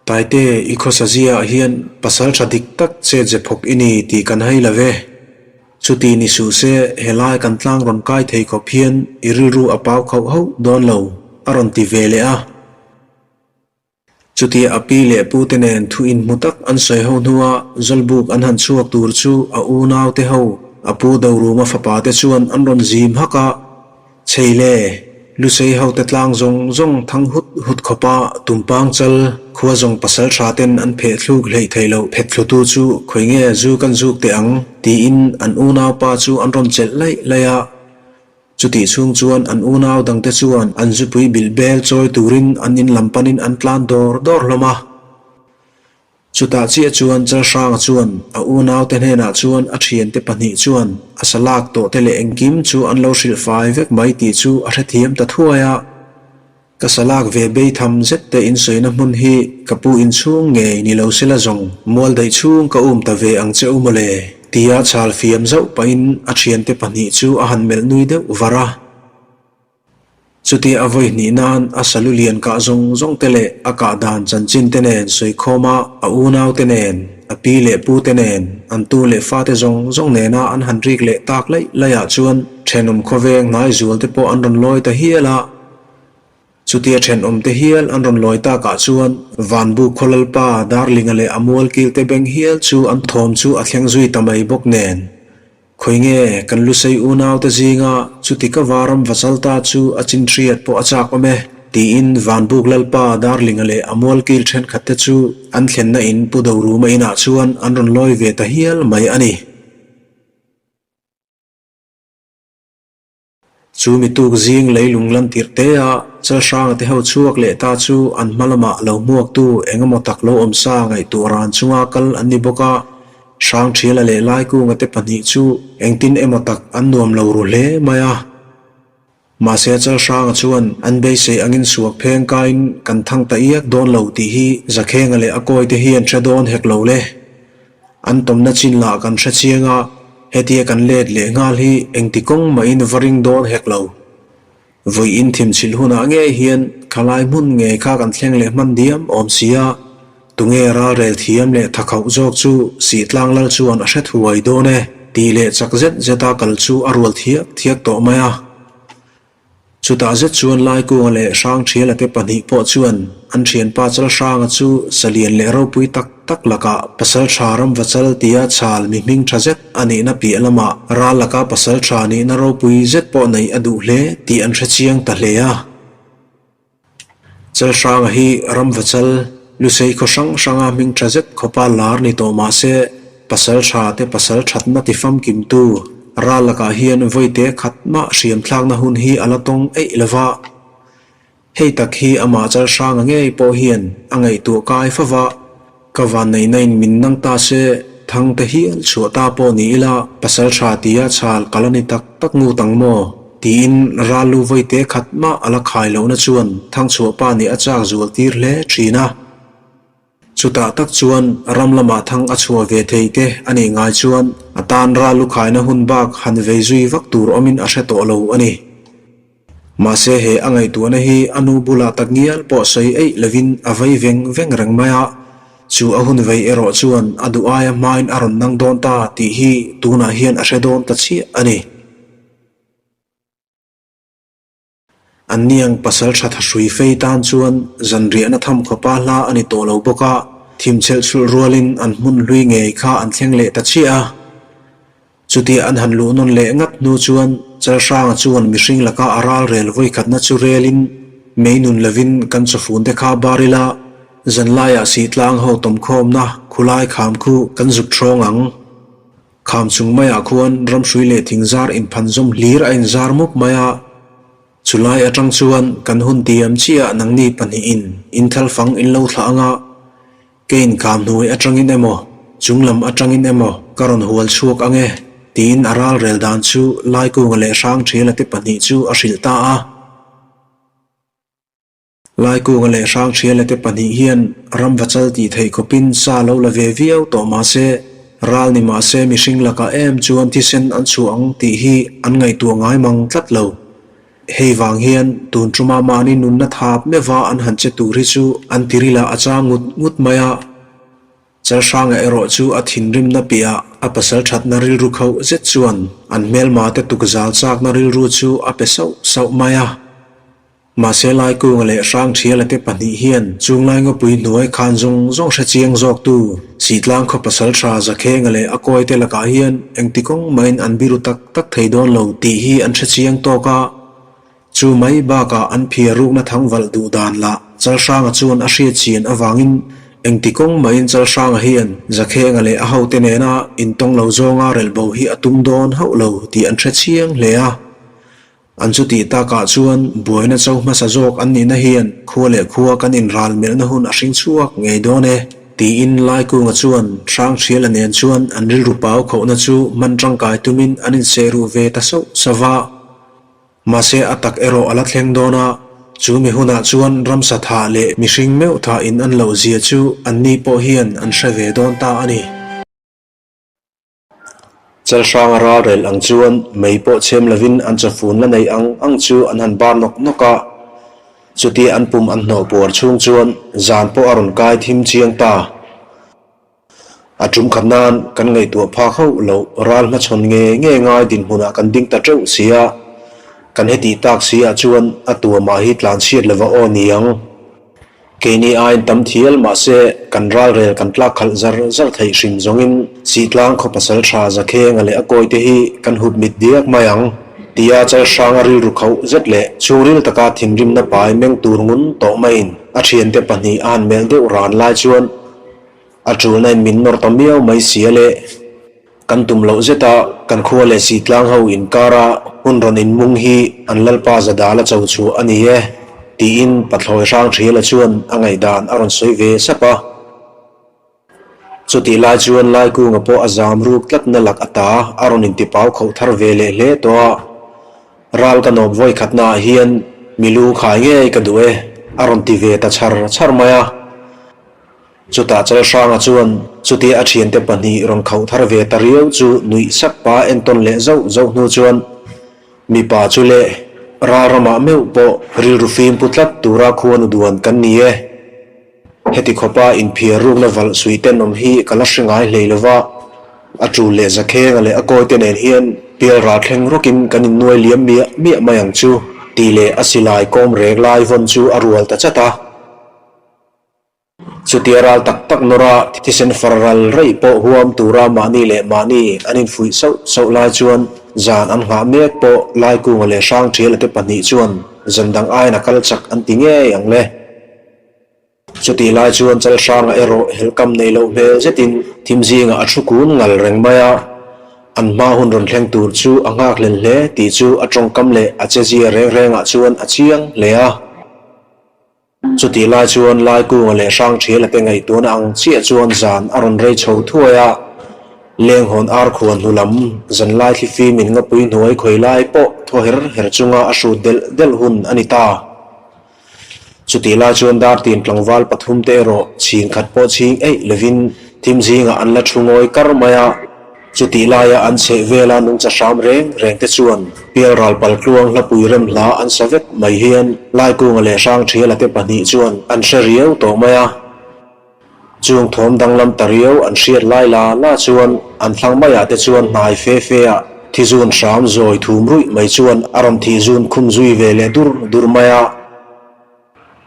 Taite, i khawsa ziaah hian pasal tha dik tak che ze phawk i ni tih kan hai lo ve. Chuti ni suh se, helai kan tlang rawn kai thei khawp hian i rilru a pau khauh hauh dawn lo, a rawn ti ve leh a. Chutia a pi leh pu te nen thu inhmu tak an sawi ho hnua Zawlbuk an han chhuak tur chu a unau te ho, a pu Doruma fapa te chuan an rawn zim hak a. Chei le, Lusei hote tlang zawng zawng thang hut hut khawpa Tumpang chal khua zawng pasal tha ten an pheh thluk hleih thei loh phet thlutu chu khawi nge zu kan zuk teh ang tiin an unaupa chu an rawn chelh laih laih a. Chutih chhung chuan an unau dangte chuan an zupui bilh bel chawi turin an in lam panin an tlan dawr dawr hlawm a. Chutah chiah chuan Chalhranga chuan a unaute hnenah chuan a thiante pahnih chuan a sa lak tawh te leh engkim chu an lo hrilh fai vek mai tih chu a hrethiam ta thuai a. Ka sa lak ve bei tham zet te insawina hmun hi ka pu inchhung ngei ni lo sela zawng mual daih chhung ka um ta ve ang che u mawle tia chhal fiam zauh pahin a thiante pahnih chu a han melh nui deuh var a. Chutia a vawi hnih nan a salu lian kah zawng zawng te leh a kah dan chanchin te nen sawikhawm a, a unau te nen, a pi leh pu te nen, an tu leh fate zawng zawng nena an han rik leh tak laih laih ah chuan thenawm khawveng hnai zual te pawh an rawn lawi ta hial a. Chutia thenawm te hial an rawn lawi tak ah chuan Vanbuk khaw lalpa Darlinga leh a mualkil te beng hial chu an thawm chu a thleng zui ta mai bawk nen. Khawi nge kan Lusei unaute zinga chuti ka varam va chal ta chu a chin hriat pawh a chak awm e, tiin Vanbuk Lalpa Darlinga leh a mualkil thenkhatte chu an thlenna in Pu Doruma inah chuan an rawn lawi ve ta hial mai a ni. Chu mi tuk zing leilung lan tirh te a Chalhranga te ho chhuak leh ta chu an hma lamah lo hmuaktu eng emaw tak lo awm sa ngaihtuah ran chunga kal an ni bawk a, Hrangthiala leh Laikunga te pahnih chu engtin emaw tak an nuam lo ru hle mai a. Mahse Chalhranga chuan an beisei angin suak pheng kaiin kan thang ta iak dawn lo tih hi Zakhenga leh a kawi te hian hre dawn hek lo le. An tawmna chin lah kan hre chiang a, hetia kan let leh nghal hi engti kawng mahin va ring dawn hek lo. Vawiin thimchhilh hunah ngei hian khalai hmun ngei kha kan thleng leh hman diam awm si a, tunge ralrel thiam leh thakhauh zawk chu Sihtlang lal chuan a hre thuai dawn e tih leh chak zet zeta kal chu a rual thiak thiak tawh mai a. Chutah zet chuan Laikunga leh Hrangthiala te pahnih pawh chuan an thianpa Chalhranga chu salian leh ropui tak tak lakah pasal tha ramvachal tia chhal mi hming tha zet a nihna piah lamah ral laka pasal tha nihna ropui zet pawh neih a duh hle tih an hrechiang ta hle a. Chalhranga hi ramvachal, Lusei khaw hrang hranga hming tha zet khawpa lar ni tawh mah se, pasal tha te pasal thatna ti famkimtu ral lakah hian vawite khat mah hriam thlakna hun hi a la tawng eih lo va. Hei tak hi amah Chalhranga ngei pawh hian a ngaihtuah kai fo va, ka vanneihna in min nang ta se. Thang te hial chhuah ta pawh ni ila pasal tha tia chhal ka la ni tak tak ngut ang maw? Tiin ral lu vawi te khat mah a la khai lohna chuan Thangchhuah pa nih a chak zual tir hle thin a. Chutah tak chuan ram lamah thang a chhuah ve thei te a nih ngai chuan a tan ral lu khaina hun bak han vei zui vak tur awmin a hre tawh lo a ni. Mahse he a ngaihtuahna hi a nu bulah tak ngial pawh sawi eih lovin a vei veng veng reng mai a, chu a hun vei erawh chuan a duh aia hmain a rawn nang dawn ta tih hi tunah hian a hre dawn ta chiah a ni. An niang pasal tha thahrui fei tan chuan zanriahna tham khawpa hla a ni tawh lo bawk a, thimchhelh chhulh rualin an hmun hlui ngei kha an thleng leh ta chiah a. Chutia an han luh nawn leh ngat hnu chuan Chalhranga chuan mihring laka a ral rel vawikhatna chu relin mei nun lovin kan chawfun te kha bar ila, zanlaiah Sihtlang ho tawmkhawmna khulai kham khu kan zuk hrawng ang. Kham chung maiah khuan ramhrui leh thingzar inphan zawm hlir a inzar mup mai a. Chulai atang chuan kan hun tiam chiah nangni pahnihin inthalfang in lo thlah anga, Ka inkam hnuai atangin emaw, chung lam atangin emaw ka rawn hual chhuak ang e, tiin a ralrel dan chu Laikunga leh Hrangthiala te pahnih chu a hrilh ta a. Laikunga leh Hrangthiala te pahnih hian ramvachal tih theih khawpin sa lo la ve viau tawh mah se, ral ni mah se mihring lakah em chuan thisen an chhuah ang tih hi an ngaihtuah ngai mang tlat lo. Hei vang hian tun tuma mahni nunna thap meuha an han che tur hi chu an tiril ah a chang ngut ngut mai a. Chalhranga erawh chu a thinrimna piahah a pasal thatna rilru khauh zet chuan an hmelma te tukzal chakna rilru chu a pe sauh sauh mai a. Mahse Laikunga leh Hrangthiala te pahnih hian chunglai ngawpui hnuai khan zawng zawng hre chiang zawktu Sihtlang khaw pasal tha Zakhenga leh a kawite lakah hian engti kawng mahin an biru tak tak thei dawn lo tih hi an hre chiang tawk a, chu mai bakah an phiar rukna thang valh duh dan lah Chalhranga chuan a hriat chian avangin engti kawng mahin Chalhranga hian Zakhenga leh a hote nena intawng lo zawnga relh bo hi a tum dawn hauh lo tih an hre chiang hle a. An chutih takah chuan buaina cho hmasa zawk an nihna hian khua leh khua kan inral melhna hun a hring chhuak ngei dawn e, tiin Laikunga chuan Hrangthriala nen chuan an rilru pau khauhna chu hman tangkai tumin an inseh ruh ve ta sauh sauh va. Mahse a tak erawh a la thleng dawn a, chu mi hunah chuan ramsa thah leh mihring meuh thah in an loh zia chu anni pawh hian an hre ve dawn ta a ni. Chalhranga ralrel ang chuan mei pawh chhem lovin an chawfun la nei ang ang chu an han bar nawk nawk a. Chutia an pum an hnawh puar chhung chuan zan pawh a rawn kai thim chiang ta. A tum khat nan kan ngaihtuah phak hauh loh ral hmachhawn nge nge ngai dinhmunah kan ding ta teuh si a. Kan hetih tak si ah chuan a tuamah hi tlanchhiat lova aw ni ang. Keini aiin tam thial mahse kan ralrel kan tlak khalh zar zar theih hrim zawngin Sihtlang khaw pasal tha Zakhenga leh a kawite hi kan hup mit diak mai ang tia Chalhranga rilru khauh zet leh chhungril taka thinrimna pai meng tur ngun tawh maiin a thiante pahnih a han melh deuh ran lai chuan A tulna in min nawr ta miau mai sia le. Kan tum loh zet a, kan khua leh Sihtlang ho inkara hun rawn inmung hi an Lalpa Zadala cho chhuah a ni e, tiin Pathlawi Hrangthiala chuan a ngaihdan a rawn sawi ve sap a. Chutih lai chuan Laikunga pawh a zam ruk tlatna lak ata a rawn intipau khauh thar ve leh hle tawh a. Ral ka nawp vawi khatnaah hian mi lu khai ngei ka duh e, a rawn ti ve ta chhar chhar mai a. Chutah Chalhranga chuan chutia a thiante pahnih rawn khauh thar ve ta riau chu nuih sak pa entawn leh zauh zauh hnu chuan mipa chu leh ral ramah meuh pawh rilru fim pu tlat tura khuanu duan kan ni e. Heti khawpa inphiar rukna valh suih tenawm hi ka la hre ngai hlei lova, a tul leh Zakhenga leh a kawite nen hian pial ral thleng rawkin kan innuai liam miah miah mai ang chu tih leh a silai kawm rek lai vawn chu a rual ta chat a. Chutia ral tak tak nawra thisen far ral raih pawh huam tura mahni leh mahni an infuih sauh sauh lai chuan zan an nghah mek pawh Laikunga leh Hrangthiala te pahnih chuan zan dang aiin a kal chak an ti ngei ang le. Chutih lai chuan Chalhranga erawh helhkam nei loh hmel zetin thim zingah a thu kun ngal reng mai a, an hma hun rawn thleng tur chu a nghak hlen hle tih chu a tawngkam leh a chezia reng rengah chuan a chiang hle a. Chutih lai chuan Laikunga leh Hrangthiala te ngaihtuahna ang chiah chuan zan a rawn rei chho thuai a. Lenghawn ar khuan hnu lam zanlai thlifim in ngapui hnuai khawi lai pawh thaw her her chunga a hrut delh delh hun a ni ta. Chutih lai chuan Dartin tlangval pathum te erawh chhing khat pawh chhing eih lovin thim zingah an la thu ngawi kar mai a. Chutih laia an chheh vela nungcha hram reng reng te chuan Pialral paltluang hlapui rem hla an sa vek mai hian Laikunga leh Hrangthiala te pahnih chuan an hre riau tawh mai a. Chung thawm danglam ta riau an hriat lai la la chuan an thlang maiah te chuan hnai fe fe ah thi zun hram zawi thum ruih mai chuan a rawn thih zun khum zui ve leh dur dur mai a.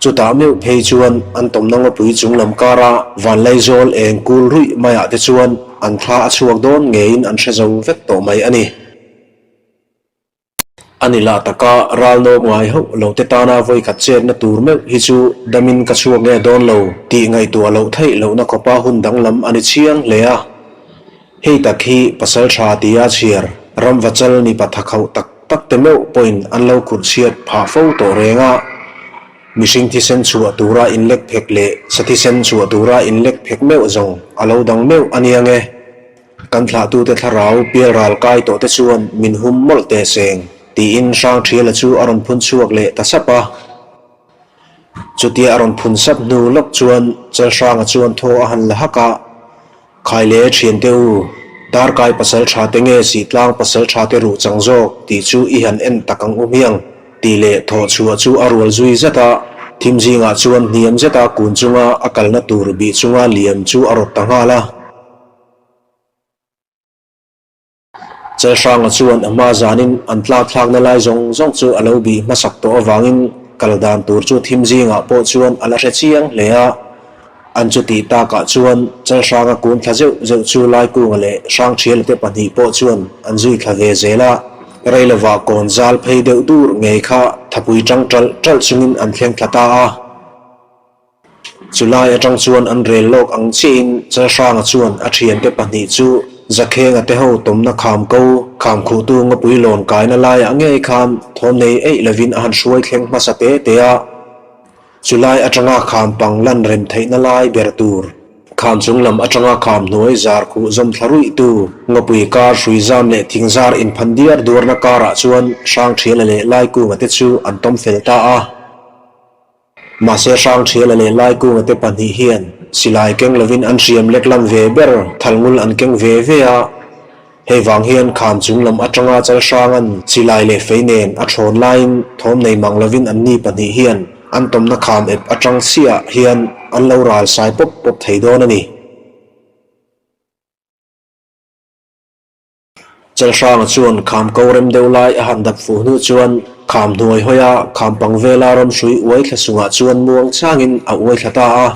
Chutah meuh phei chuan an tawmna ngawpui chung lam kara Vanlaizawl eng kul ruih maiah te chuan an thla a chhuak dawn ngeiin an hre zo vek tawh mai a ni. A ni lah taka ral nawk ngai hauh lo te tana vawikhat chetna tur meuh hi chu damin ka chhuak nge dawn lo tih ngaihtuah loh theih lohna khawpa hun danglam a ni chiang hle a. Hei tak hi pasal tha tia chhiar ramvachal mipa thakhauh tak tak te meuh pawhin an lo khurh chhiat phah fo tawh reng a. Mihring thisen chhuah tura inlek phek leh sa thisen chhuah tura inlek phek meuh zawng a lo dang meuh a nia nge. Kan thlahtute thlarau pial ral kai tawh te chuan min hum mawlh teh seng, tiin Hrangthiala chu a rawn phun chhuak leh ta sap a. Chutia a rawn phun sap hnu lawk chuan Chalhranga chuan thaw a han la hak a, Khaile thiante u, darkai pasal tha te nge Sihtlang pasal tha te ruh chang zawk tih chu i han en tak ang u hmiang, tih leh thawh chhuah chu a rual zui zet a, thim zingah chuan hniam zeta kun chunga a kalna tur bih chunga liam chu a rawt ta nghal a. Chalhranga chuan a hma zanin an tlak thlakna lai zawng zawng chu a lo bih hmasak tawh avangin kal dan tur chu thim zingah pawh chuan a la hre chiang hle a. An chu tih takah chuan Chalhranga kun thla zeuh zeuh chu Laikunga leh Hrangthiala te pahnih pawh chuan an zui thla ve zel a. Reilovah kawn zal phei deuh dur ngei kha thapui tang ṭalh ṭalh chungin an thleng thla ta a. Chulai atang chuan an rel lawk ang chiahin Chalhranga chuan a thiante pahnih chu Zakhenga te ho tawmna kham ko, kham khuhtu ngawpui lawn kaina laiah ngei khan thawm nei eih lovin a han hruai thleng hmasa te te a. Chulai atanga kham pang lan rem theihna lai ber tur, kham chung lam atanga kham hnuai zar khuh zawm thla ruih tu, ngawpui kar hrui zam leh thing zar inphan diar duarna karah chuan Hrangthiala leh Laikunga te chu an tawm fel ta a. Mahse Hrangthiala leh Laikunga te pahnih hian silai keng lovin an hriam lek lam ve ber thalngul an keng ve ve a. Hei vang hian kham chung lam atanga Chalhranga'n silai leh fei nen a thawn laiin thawm nei mang lovin anni pahnih hian an tawmna kham ep atang chiah hian an lo ral sai pawp pawp thei dawn a ni. Chalhranga chuan kham ko rem deuh lai a han dap fuh hnu chuan kham hnuai hawi a, kham pang vela ram hrui uai thla sungah chuan muang changin a uai thla ta a.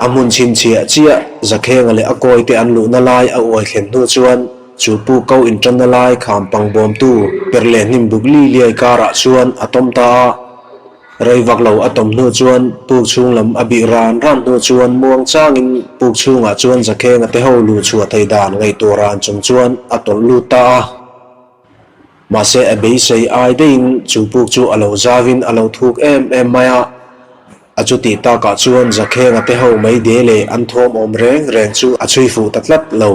A hmun chhinchhiah chiah Zakhenga leh a kawite an luhna lai a uai thlen hnu chuan chu pu ko intanna lai kham pang bawmtu per leh hnim buk li liai karah chuan a tawm ta a. Rei vak lo a tawm hnu chuan puk chhung lam a bih ran ran hnu chuan muang changin puk chhungah chuan Zakhenga te ho luh chhuah thei dan ngaihtuah ran chung chuan a tawlh lut ta a. Mahse a beisei ai deihin chu puk chu a lo zavin a lo thuk em em mai a. A chutih takah chuan Zakhenga te ho mai de leh an thawm awm reng reng chu a chhui fuh ta tlat lo.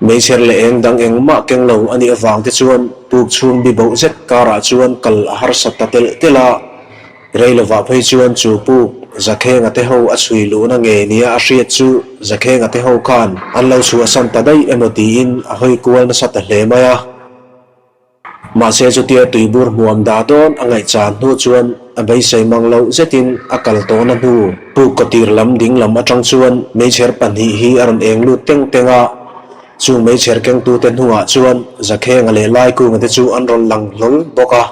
Meichher leh eng dang engmah keng lo a nih avang te chuan puk chhung bi boh zet karah chuan kal a harsat ta telh telh a. Rei lovah phei chuan chu puk Zakhenga te ho a chhui luhna nge nia a hriat chu Zakhenga te ho khan an lo chhuahsan ta daih emaw tiin a hawi kual nasa ta hle mai a. Mahse chutia tuibur hmuam dah dawn a ngaihchan hnu chuan a beisei mang loh zetin a kal tawhna hnu puk kawtir lam ding lam atang chuan meichher pahnih hi a rawn eng lut teng teng a. Chung meichher kengtute hnungah chuan Zakhenga leh Laikunga te chu an rawn lang hlawl bawk a.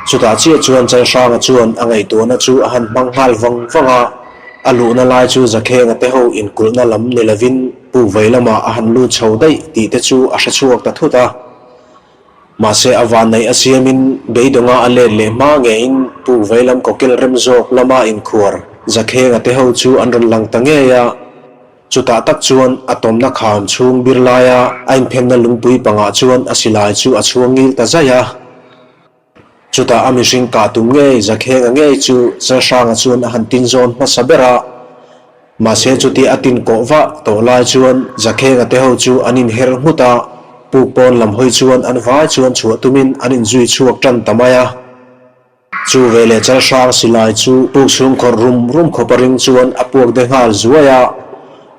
Chutah chiah chuan Chalhranga chuan a ngaihtuahna chu a han hmang nghal vang vang a, a luhna lai chu Zakhenga te ho inkulhna lam ni lovin puk vei lamah a han lut chho daih tih te chu a hre chhuak ta thut a. Mahse a vanneih a siamin beidawnga a let leh hma ngeiin puk vei lam kawkel rem zawk lama inkhuar Zakhenga te ho chu an rawn lang ta ngei a. Chutah tak chuan a tawmna kham chhung bir laia a inphenna lungpui pangah chuan a silai chu a chhuang ngil ta zaih a. Chutah a mihring kah tum ngei Zakhenga ngei chu Chalhranga chuan a han tin zawn hmasa ber a. Mahse chuti a tin kawh vah tawh lai chuan Zakhenga te ho chu an inher nghut a, puk pawn lam hawi chuan an vai chuan chhuah tumin an inzui chhuak tan ta mai a. Chu veleh Chalhrang silai chu puk chhung khawrh rum rum khawp a ring chuan a puak de nghal zuai a,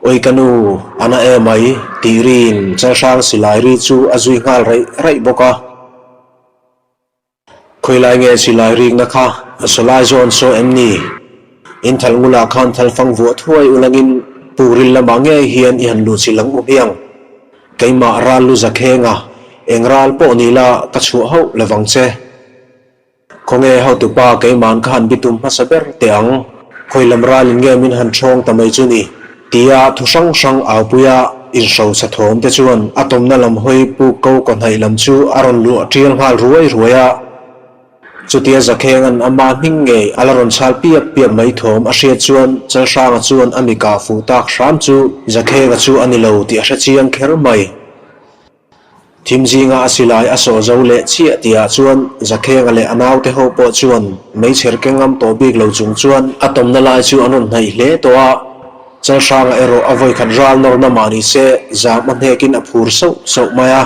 Awi ka nu, a na em mai, tih riin Chalhrang silai ri chu a zui nghal raih raih bawk a. Khawilai nge silai rikna kha a sawlai zawn saw em ni? In thal ngulah khan thal fang vuah thuai ulangin puk ril lamah ngei hian i han luh chilh ang u hmiang. Keimah ral lu zakhenga eng ral pawh ni la ka chhuah hauh lovang che. Khawnge hotupa keiman ka han bitum hmasa ber teh ang, khawi lam ralin nge min han ṭhawng ta mai chu ni? Tia thu hrang hrang aupuia inhrosa thawm te chuan a tawmna lam hawi pu ko kawhnaih lam chu a rawn luah ṭial nghal ruai ruai a. Chutia Zakhenga'n ama hming ngei a la rawn chhal piap piap mai thawm a hriat chuan Chalhranga chuan a mikah fuh tak hram chu Zakhenga chu a ni lo tih a hre chiang kher mai. Thim zinga a silai a sawh zo leh chiah tihah chuan Zakhenga leh a naute ho pawh chuan meichher keng ngam tawh bik lo chung chuan a tawmna lai chu an rawn hnaih hle tawh a. Chalhranga erawh a vawikhat ral nawrna mah ni se zam a hnekin a phur sauh sauh mai a.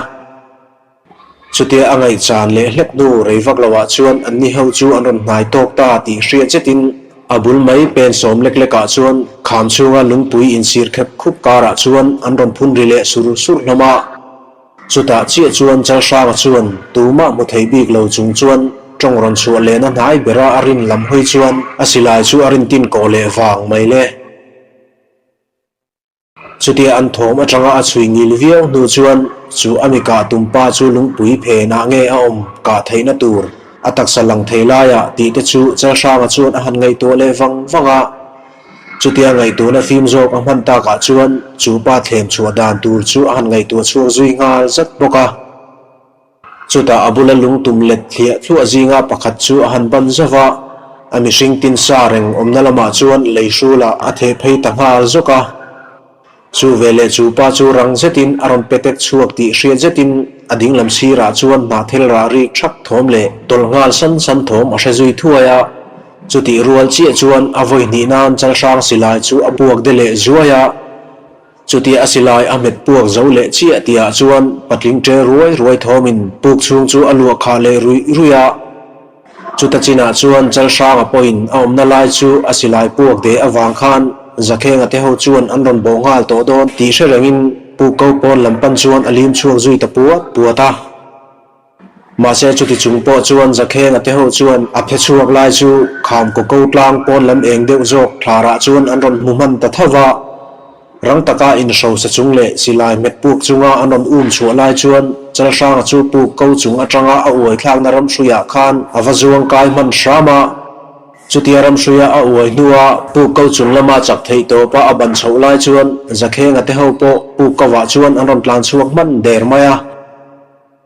Chutia a ngaihchan leh hlek hnu rei vak loah chuan anni ho chu an rawn hnai tawk ta tih hriat zetin A bul mai pen sawm lek lekah chuan kham chhunga lungpui insir khep khup karah chuan an rawn phun ri leh sur sur hlawm a. Chutah chiah chuan Chalhranga chuan tumah hmu thei bik lo chung chuan tawng rawn chhuah lehna hnai bera a rin lam hawi chuan a silai chu a rin tin kawh leh vang mai le. Chutia an thawm atanga a chhui ngil viau hnu chuan chu a mi kah tum pa chu lungpui phenah nge a awm kah theihna tur a taksa lang thei laiah tih te chu Chalhranga chuan a han ngaihtuah leh vang vang a. Chutia ngaihtuahna fim zawk a hman takah chuan chu pa thlem chhuah dan tur chu a han ngaihtuah chhuak zui nghal zat bawk a. Chutah a bula lungtum let thliah thluah zinga pakhat chu a han ban zauh a, a mihring tin sa reng awmna lamah chuan lei hrulah a theh phei ta nghal zawk a. Chu veleh chu pa chu rang zetin a rawn petek chhuak tih hriat zetin a dinglam sirah chuan hnahthel rah rik thak thawm leh tawlh nghal san san thawm a hre zui thuai a. Chutih rual chiah chuan a vawi hnih nan Chalhrang silai chu a puak de leh zuai a. Chutia a silai a hmet puak zo leh chiah tihah chuan patling ṭe ruai ruai thawmin puk chhung chu a luah khah leh ruih ruih a. Chuta chinah chuan Chalhranga pawhin a awmna lai chu a silai puak deh avang khan Zakhenga te ho chuan an rawn bawh nghal tawh dawn tih hre rengin puk ko pawn lam pan chuan a lim chhuak zui ta puat puat a. Mahse chuti chung pawh chuan Zakhenga te ho chuan a phe chhuak lai chu kham kaw ko tlang pawn lam eng deuh zawk thlarah chuan an rawn hmu hman ta tho va. Rang taka inhrosa chung leh silai hmet puk chunga an rawn um chhuah lai chuan Chalhranga chu puk ko chung atanga a uai thlakna ramhruiah khan a va zuang kai hman hram a. Chutia ramhruia a uai hnua puk ko chung lama chak theih tawpa a ban chhoh lai chuan Zakhenga te ho pawh puk kovah chuan an rawn tlan chhuak hman der mai a.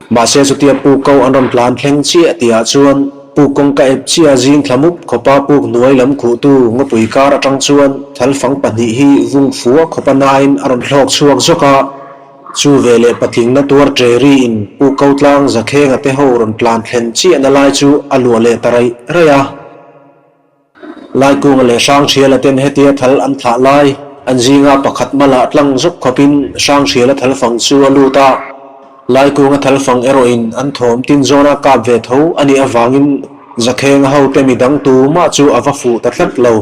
Mahse chutia puk ko an rawn tlan thleng chiah tihah chuan puk kawngka ep chiah zing thla mup khawpa puk hnuai lam khuhtu ngawpui kar atang chuan thalfang pahnih hi vung fua khawpa nain a rawn hlawk chhuak zawk a. Chu veleh patlingna tuar ṭe riin puk ko tlang Zakhenga te ho rawn tlan thlen chiahna lai chu a luah leh ta raih raih a. Laikunga leh Hrangṭhiala ten hetia thal an thlah lai, an zinga pakhat malah tlang zawk khawpin Hrangṭhiala thal fang chu a lut a. Laikunga thal fang erawhin an thawm tin zawna kap ve tho a nih avangin Zakhenga hote midang tumah chu a va fuh ta tlat lo.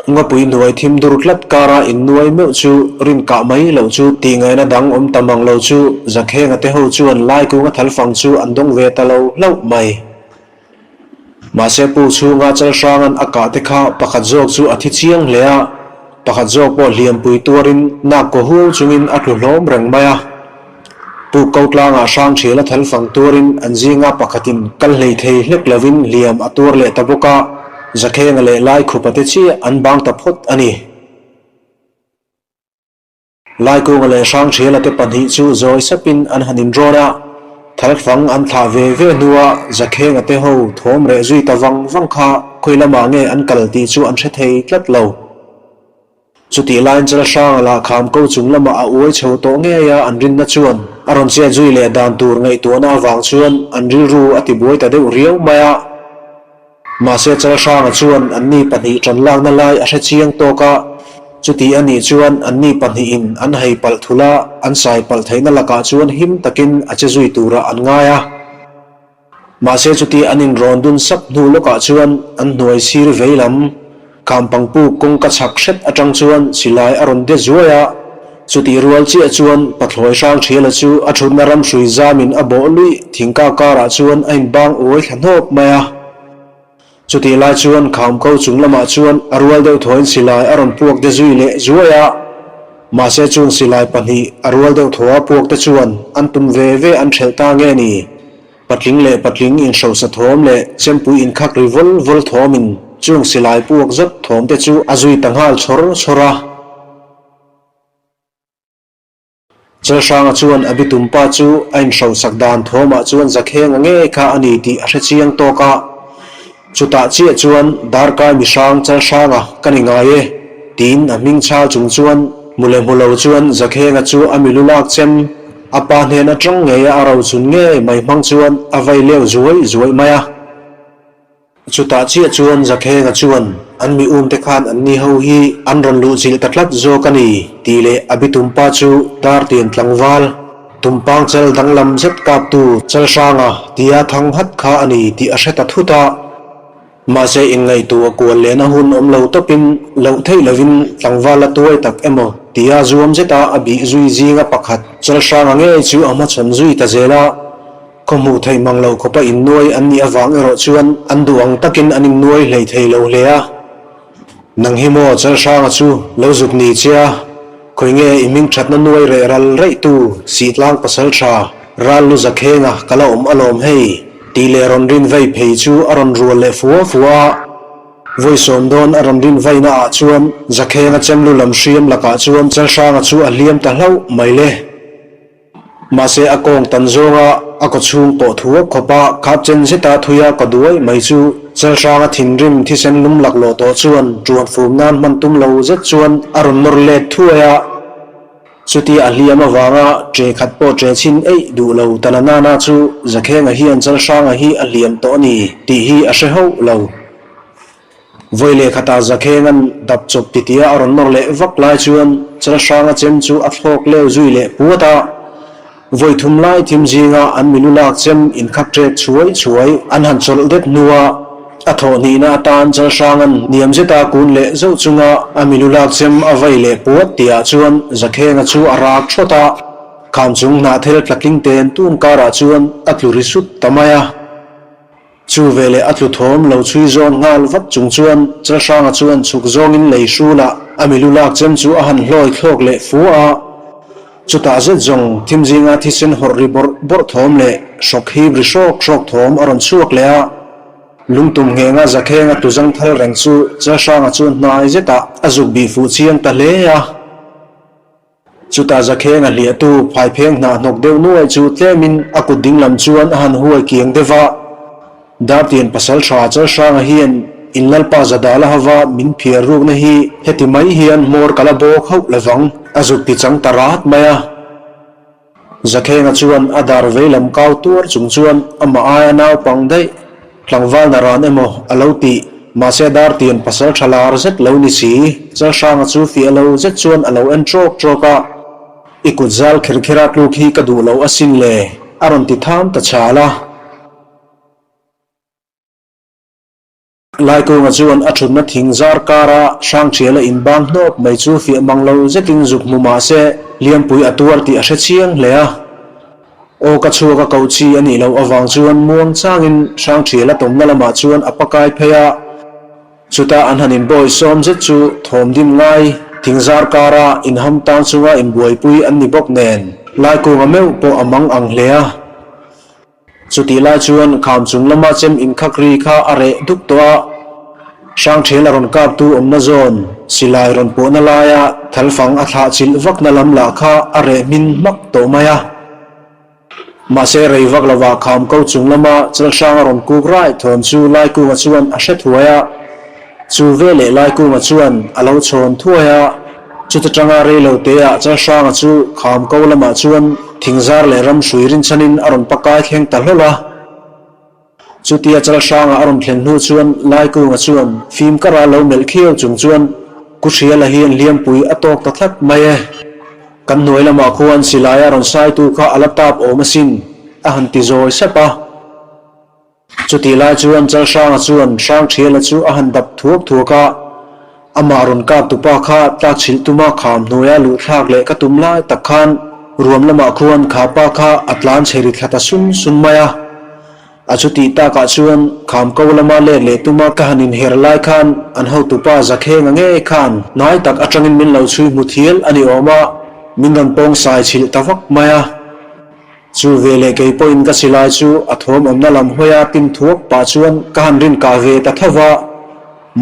Ngapui hnuai thim dur tlat kara innuai meuh chu rin kah mai loh chu tih ngaihna dang awm ta mang lo chu Zakhenga te ho chuan Laikunga thal fang chu an dawng ve ta lo hlauh mai. Mahse pu chhunga Chalhranga'n a kah te kha pakhat zawk chu a thi chiang hle a, pakhat zawk pawh hliampui tuarin nak kaw huau chungin a tlu hlawm reng mai a. Pu Kotlangah Hrangṭhiala thal fang tuarin an zinga pakhatin kal hlei thei hlek lovin hliam a tuar leh ta bawk a, Zakhenga leh Laikhupa te chiah an bang ta phawt a ni. Laikunga leh Hrangṭhiala te pahnih chu zawi sapin an han inrawn a, thalfang an thlah ve ve hnua Zakhenga te ho thawm reh zui ta vang vang kha khawi lamah nge an kal tih chu an hre thei tlat lo. Chutih laiin Chalhranga lah kham ko chung lamah a uai chho tawh ngei a, an rinna chuan a rawn chet zui leh dan tur ngaihtuahna avang chuan an rilru a tibuai ta deuh riau mai a. Mahse Chalhranga chuan anni pahnih ṭan lakna lai a hre chiang tawk a. Chuti a nih chuan anni pahnihin an hei palh thul a, an sai palh theihna lakah chuan him takin a che zui turah an ngai a. Mahse chuti an inrawn dun sap hnu lawkah chuan an hnuai sir vei lam Khampang puk kawngka chhak hret atang chuan silai a rawn de zuai a, chutih rual chiah chuan Pathlawi Hrangthiala chu a thutna ram hrui zamin a bawh luih thingka karah chuan a inbang uai thla hnawp mai a. Chutih lai chuan Khamko chung lamah chuan a rual deuh thuain silai a rawn puak de zui leh zuai a, mahse chung silai pahnih a rual deuh thua puak te chuan an tum ve ve an hrelh ta nge ni? Patling leh patling inhrosa thawm leh chempui inkhak ri vawl vawl thawmin chung silai puak zat thawm te chu a zui ta nghal chhawr chhawr a. Chalhranga chuan a bitumpa chu a inhrosak dan thawmah chuan Zakhenga ngei kha a ni tih a hre chiang tawk a. Chutah chiah chuan darkai mihrang Chalhranga ka ni ngai e tiin a hming chhal chung chuan hmu leh hmu lo chuan Zakhenga chu a milu lak chem a pa hnen atang ngeia a rochun ngei mai hmang chuan a vai leu zuai zuai mai a. Chutah chiah chuan Zakhenga chuan an mi umte khan anni ho hi an rawn luh chilh ta tlat zawk a ni tih leh a bitumpa chu Dartian tlangval tumpang chal danglam zet kaptu Chalhranga tia thang hat kha a ni tih a hre ta thut a. Mahse inngaihtuah kual lehna hun awm lo tawpin loh theih lovin tlangval la tuai tak emaw tia zuam zeta a bih zui zinga pakhat Chalhranga ngei chu a hmachhawn zui ta zel a. Khaw hmuh theih mang loh khawpa innuai an nih avang erawh chuan an duh ang takin an innuai hlei thei lo hle a. Nang hi maw Chalhranga chu lo zuk ni che a, khawi nge i hming thatna nuai reh ral raih tu Sihtlang pasal tha ral lu Zakhenga ka la awm alawm hei tih leh rawn rin vei phei chu a rawn rual leh fua fua a. Vawi sawm dawn a rawn rin vaina ah chuan Zakhenga chemlu lam hriam lakah chuan Chalhranga chu a hliam ta hlauh mai le. Mahse a kawng tan zawnga a kaw chhung pawh thuak khawpa khap chen zeta thuia kaw duai mai chu Chalhranga thinrim thisen lum laklawh tawh chuan ṭuan fum nan hman tum lo zet chuan a rawn nawr let thuai a. Chutia a hliam avanga ṭe khat pawh ṭe chhin eih duh lo ta na nana chu Zakhenga hian Chalhranga hi a hliam tawh a ni tih hi a hre hauh lo. Vawi leh khatah Zakhenga'n dap chawp titia a rawn nawr leh vak lai chuan Chalhranga chem chu a thlawk leu zui leh puat a. Vawi thum lai thim zinga an milu lak chem inkhak ṭek chhuai chhuai an han chawlh det hnua a thawh hnihna atan Chalhranga'n hniam zeta kun leh zauh chunga a milu lak chem a vai leh puat tihah chuan Zakhenga chu a rak ṭhawt a, kham chung hnahthel tlatling ten tun karah chuan a tlu ri sut ta mai a. Chu veleh a tlu thawm lo chhui zawn nghal vat chung chuan Chalhranga chuan chhuk zawngin lei hrulah a milu lak chem chu a han hlawi thlawk leh fu a. Chutah zet zawng thim zinga thisen hawrh ri bawrh bawrh thawm leh hrawk hip ri hrawk hrawk thawm a rawn chhuak leh a. Lungtum nghenga Zakhenga tlu zang thal reng chu Chalhranga chuan hnai zetah a zuk bih fuh chiang ta hle a. Chutah Zakheng a hliahtu phaipheng hnah hnawk deuh nuai chu tlemin a kut dinglam chuan a han huai kiang deuh a. Dartian pasal tha Chalhranga hian in Lalpa Zadala hava min phiar rukna hi heti mai hian hmawr ka la bawk hauh lovang a zuk ti chang ta rat mai a. Zakhenga chuan a dar veilam kau tuar chung chuan amah aia naupang daih Tlangval na ran emaw a lo tih, mahse Dartian pasal tha lar zet lo ni si, Chalhranga chu fiah lo zet chuan a lo en ṭawk ṭawk a, I kut zal kher kher a tluk hi ka duh lo asin le, a rawn ti tham ta chhal a. Laikunga chuan a ṭhutna thing zar kara Hrangṭhiala inbang hnawk mai chu fiah mang lo zetin zuk hmu mah se, Liampui a tuar tih a hre chiang hle a. Aw ka chhuak a koh chi a nih loh avang chuan muang changin Hrangṭhiala tawmna lamah chuan a pakai phei a. Chutah an han inbawi sawm zet chu thawm dim ngai thing zar kara inham tang chunga inbuaipui an ni bawk nen Laikunga meuh pawh a mang ang hle a. Chutih lai chuan kham chung lama chem inkhak ri kha a reh duk tawh a, Hrangṭhial a rawn kaptu awmna zawn silai rawn pawhna laia thalfang a thlah chilh vakna lam lah kha a reh hmin hmak tawh mai a. Mahse rei vak lovah kham ko chung lama Chalhrang a rawn kuk raih thawn chu Laikunga chuan a hre thuai a. Chu veleh Laikunga chuan a lo chhawn thuai a, chuta tanga reilo teah Chalhranga chu kham ko lamah chuan thingzar leh ram hrui rinchhanin a rawn pakai thleng ta hlawl a. Chutia Chalhranga a rawn thlen hnu chuan Laikunga chuan fim kara lo melh khiau chung chuan. Kuhriala hian hliampui a tawk ta tlat mai e. Kan hnuai lamah khuan silaia rawn saitu kha a la tap awm asin, a han ti zawi sap a. Chutih lai chuan Chalhranga chuan Hrangthiala chu a han dap thuak thuak a, amah rawn kap tupa kha tlak chhilh tuma kham hnuaia luh thlak leh ka tum lai tak khan ruam lamah khuan kha pa kha a tlan chhe ri thla ta sun sun mai a. A chutih takah chuan kham ko lama let leh tuma ka han inher lai khan an hotupa Zakhenga ngei khan hnai tak atangin min lo chhui hmu thial a ni awm a, min rawn pawng sai chhilh ta vak mai a. Chu veleh kei pawhin ka silai chu a thawm awmna lam hawia tin thuak pah chuan ka han rin kah ve ta tho va,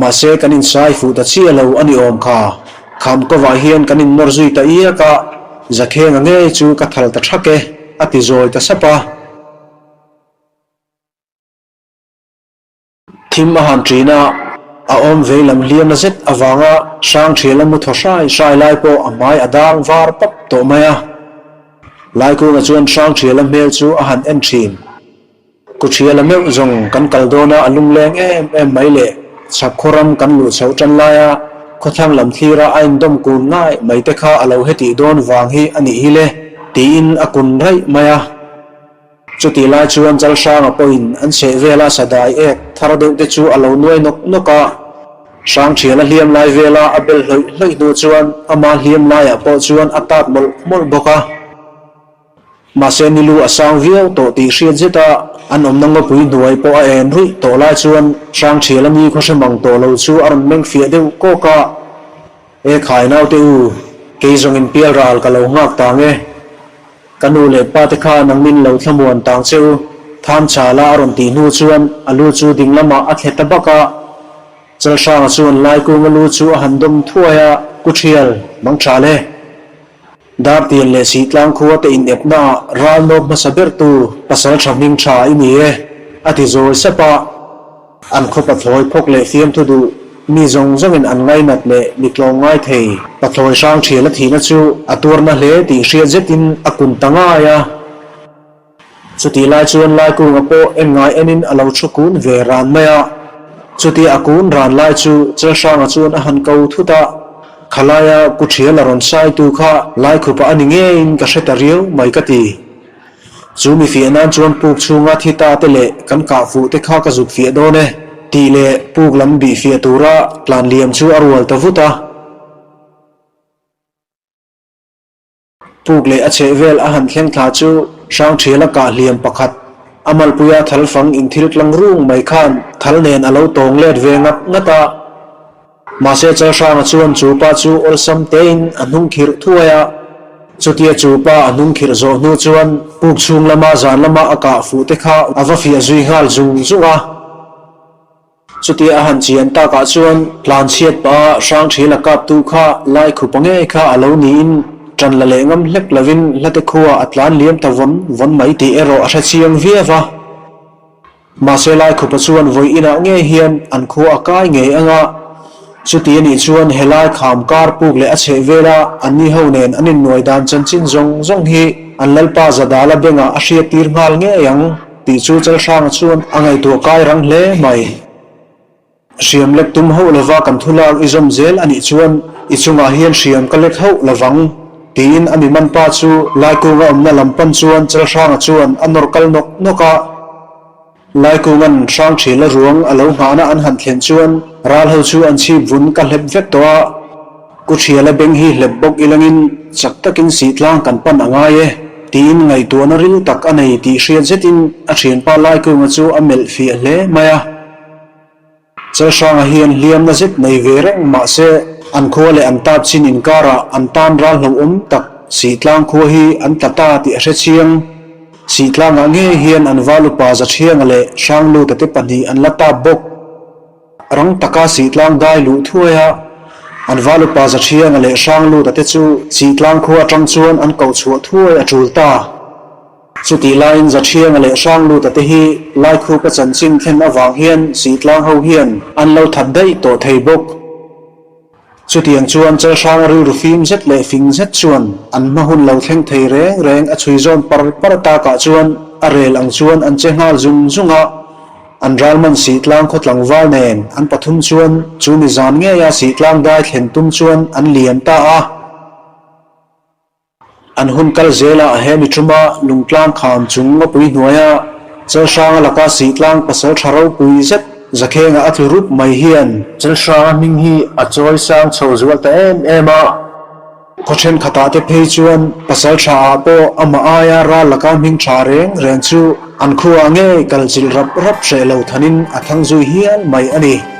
mahse kan insai fuh ta chiah lo a ni awm kha. Kham kovah hian kan innawr zui ta iak a, Zakhenga ngei chu ka thal ta thak e, a ti zawi ta sap a. Thim a han ṭin a, a awm vei lam hliamna zet avanga hrang ṭhial a mu thaw hrai hrai lai pawh a hmai a dang var pap tawh mai a. Laikunga chuan hrang ṭhiala hmel chu a han en ṭhin. Ku ṭhiala meuh zawng kan kal dawna a lungleng em em mai leh chhak khaw ram kan luh chhoh ṭan laia khawthlang lam thlira a indawm kun ngai mai te kha a lo hetih dawn vang hi a nih hi le tiin a kun raih mai a. Chutih lai chuan Chalhranga pawhin an chheh vela sadai ek thar deuh te chu a lo nuai nawk nawk a. Hrangthial a hliam lai vela a bel hlawih hlawih hnu chuan ama hliam laiah pawh chuan a tat mawlh mawlh bawk a. Mahse nilu a sang viau tawh tih hriat zet a, an awmna ngawpui hnuai pawh a en ruih tawh lai chuan Hrangthial a ni khawhre mang tawh lo chu a rawn meng fiah deuh kawk a. E khai naute u, kei zawngin pialral ka lo nghak tang e. Ka nu leh pa te kha nang min lo thlamuan tang che u, Tham Chala a rawn tih hnu chuan a lu chu ding lamah a thle ta bak a. Chalhranga chuan Laikunga lu chu a han dawm thuai a, Ku Thial, mang tha le. Dartian leh Sihtlang khua te inepna ah ral nawp hmasa bertu pasal tha hming tha i ni e, a ti zawi sap a. An khaw pathlawi phawk leh fiamthu duh mi zawng zawngin an ngainat leh mi tlawm ngai thei. Pathlawi hrang thial a thihna chu a tuarna hle tih hriat zetin a kun ta ngai a. Chutih lai chuan Laikunga pawh en ngai enin a lo thu kun ve ran mai a. Chutia a kun ran lai chu Chelhranga chuan a han ko thut a, Khalaia ku thial a rawn saitu kha Laikhupa a ni ngeiin ka hre ta riau mai ka ti. Chu mi fiah nan chuan puk chhunga thi ta te leh kan kah fuh te kha ka zuk fiah dawn e, tih leh puk lam bih fiah tura tlan liam chu a rual ta vut a. Puk leh a chheh vel a han thleng thla chu Hrangthiala kah hliam pakhat, a malpuia thal fang inthil tlang rung mai khan thal nen a lo tawng let ve ngat ngat a. Mahse Chalhranga chuan chu pa chu awlsam tein a hnung khirh thuai a. Chutia chu pa a hnung khirh zawh hnu chuan puk chhung lama zan lama a kah fuh te kha a va fiah zui nghal zung zung a. Chutia a han chian takah chuan tlan chhiat pah a Hrangthil a kap tu kha lai khupa ngei kha a lo niin ṭan la leh ngam hlek lovin hlate khua a tlan liam ta vawn vawn mai tih erawh a hre chiang viau a. Mahse Laikhupa chuan vawi inah ngei hian an khua a kai ngei ang a, chuti a nih chuan helai kham kar puk leh a chheh vela anni ho nen an innuai dan chanchin zawng zawng hi an Lalpa Zadala bengah a hriat tir nghal ngei ang tih chu Chalhranga chuan a ngaihtuah kai rang hle mai. Hriam lek tum hauh lova kan thu lak i zawm zel a nih chuan i chungah hian hriam ka lek hauh lovang, tiin a mi man pa chu Laikunga awmna lam pan chuan Chalhranga chuan a nawr kal nawk nawk a. Laikunga'n Hrangthila ruang a lo nghahna an han thlen chuan ral ho chu an chhip vun ka hlep vek tawh a, Kuthiala beng hi hlep bawk ilangin chak takin sihtlang kan pan a ngai e, tiin ngaihtuahna ril tak a nei tih hriat zetin a thianpa Laikunga chu a melh fiah hle mai a. Chalhranga hian hliamna zet nei ve reng mahse an khua leh an tap chin inkarah an tan ral hlauhawm tak Sihtlang khua hi an tla ta tih a hre chiang. Sihtlangah ngei hian an valupa Zathianga leh Hrangluta te pahnih an la tap bawk. Rang taka Sihtlang dai luh thuai a, an valupa Zathianga leh Hrangluta te chu Sihtlang khua atang chuan an koh chhuah thuai a tul ta. Chutih laiin Zathianga leh Hrangluta te hi Laikhupa chanchin thlen avang hian Sihtlang ho hian an lo that daih tawh thei bawk. Chutiang chuan Chalhranga rilru fim zet leh fing zet chuan an hma hun lo thleng thei reng reng a chhui zawn par par takah chuan a rel ang chuan an che nghal zung zung a. An ralman Sihtlang khaw tlangval nen an pathum chuan chu ni zan ngeia Sihtlang dai thlen tum chuan an liam ta a. An hun kal zelah he mi ṭuma Lungtlang kham chung ngawpui hnuaia Chalhranga laka Sihtlang pasal ṭha ropui zet Zakhenga a tlu rup mai hian Chalhranga hming hi a chawi sang chho zual ta em em a. Khaw thenkhatah te phei chuan pasal tha ah pawh amah aia ral laka hming tha reng reng chu an khuaah ngei kal chilh rap rap hreh lo thanin a thang zui hial mai a ni.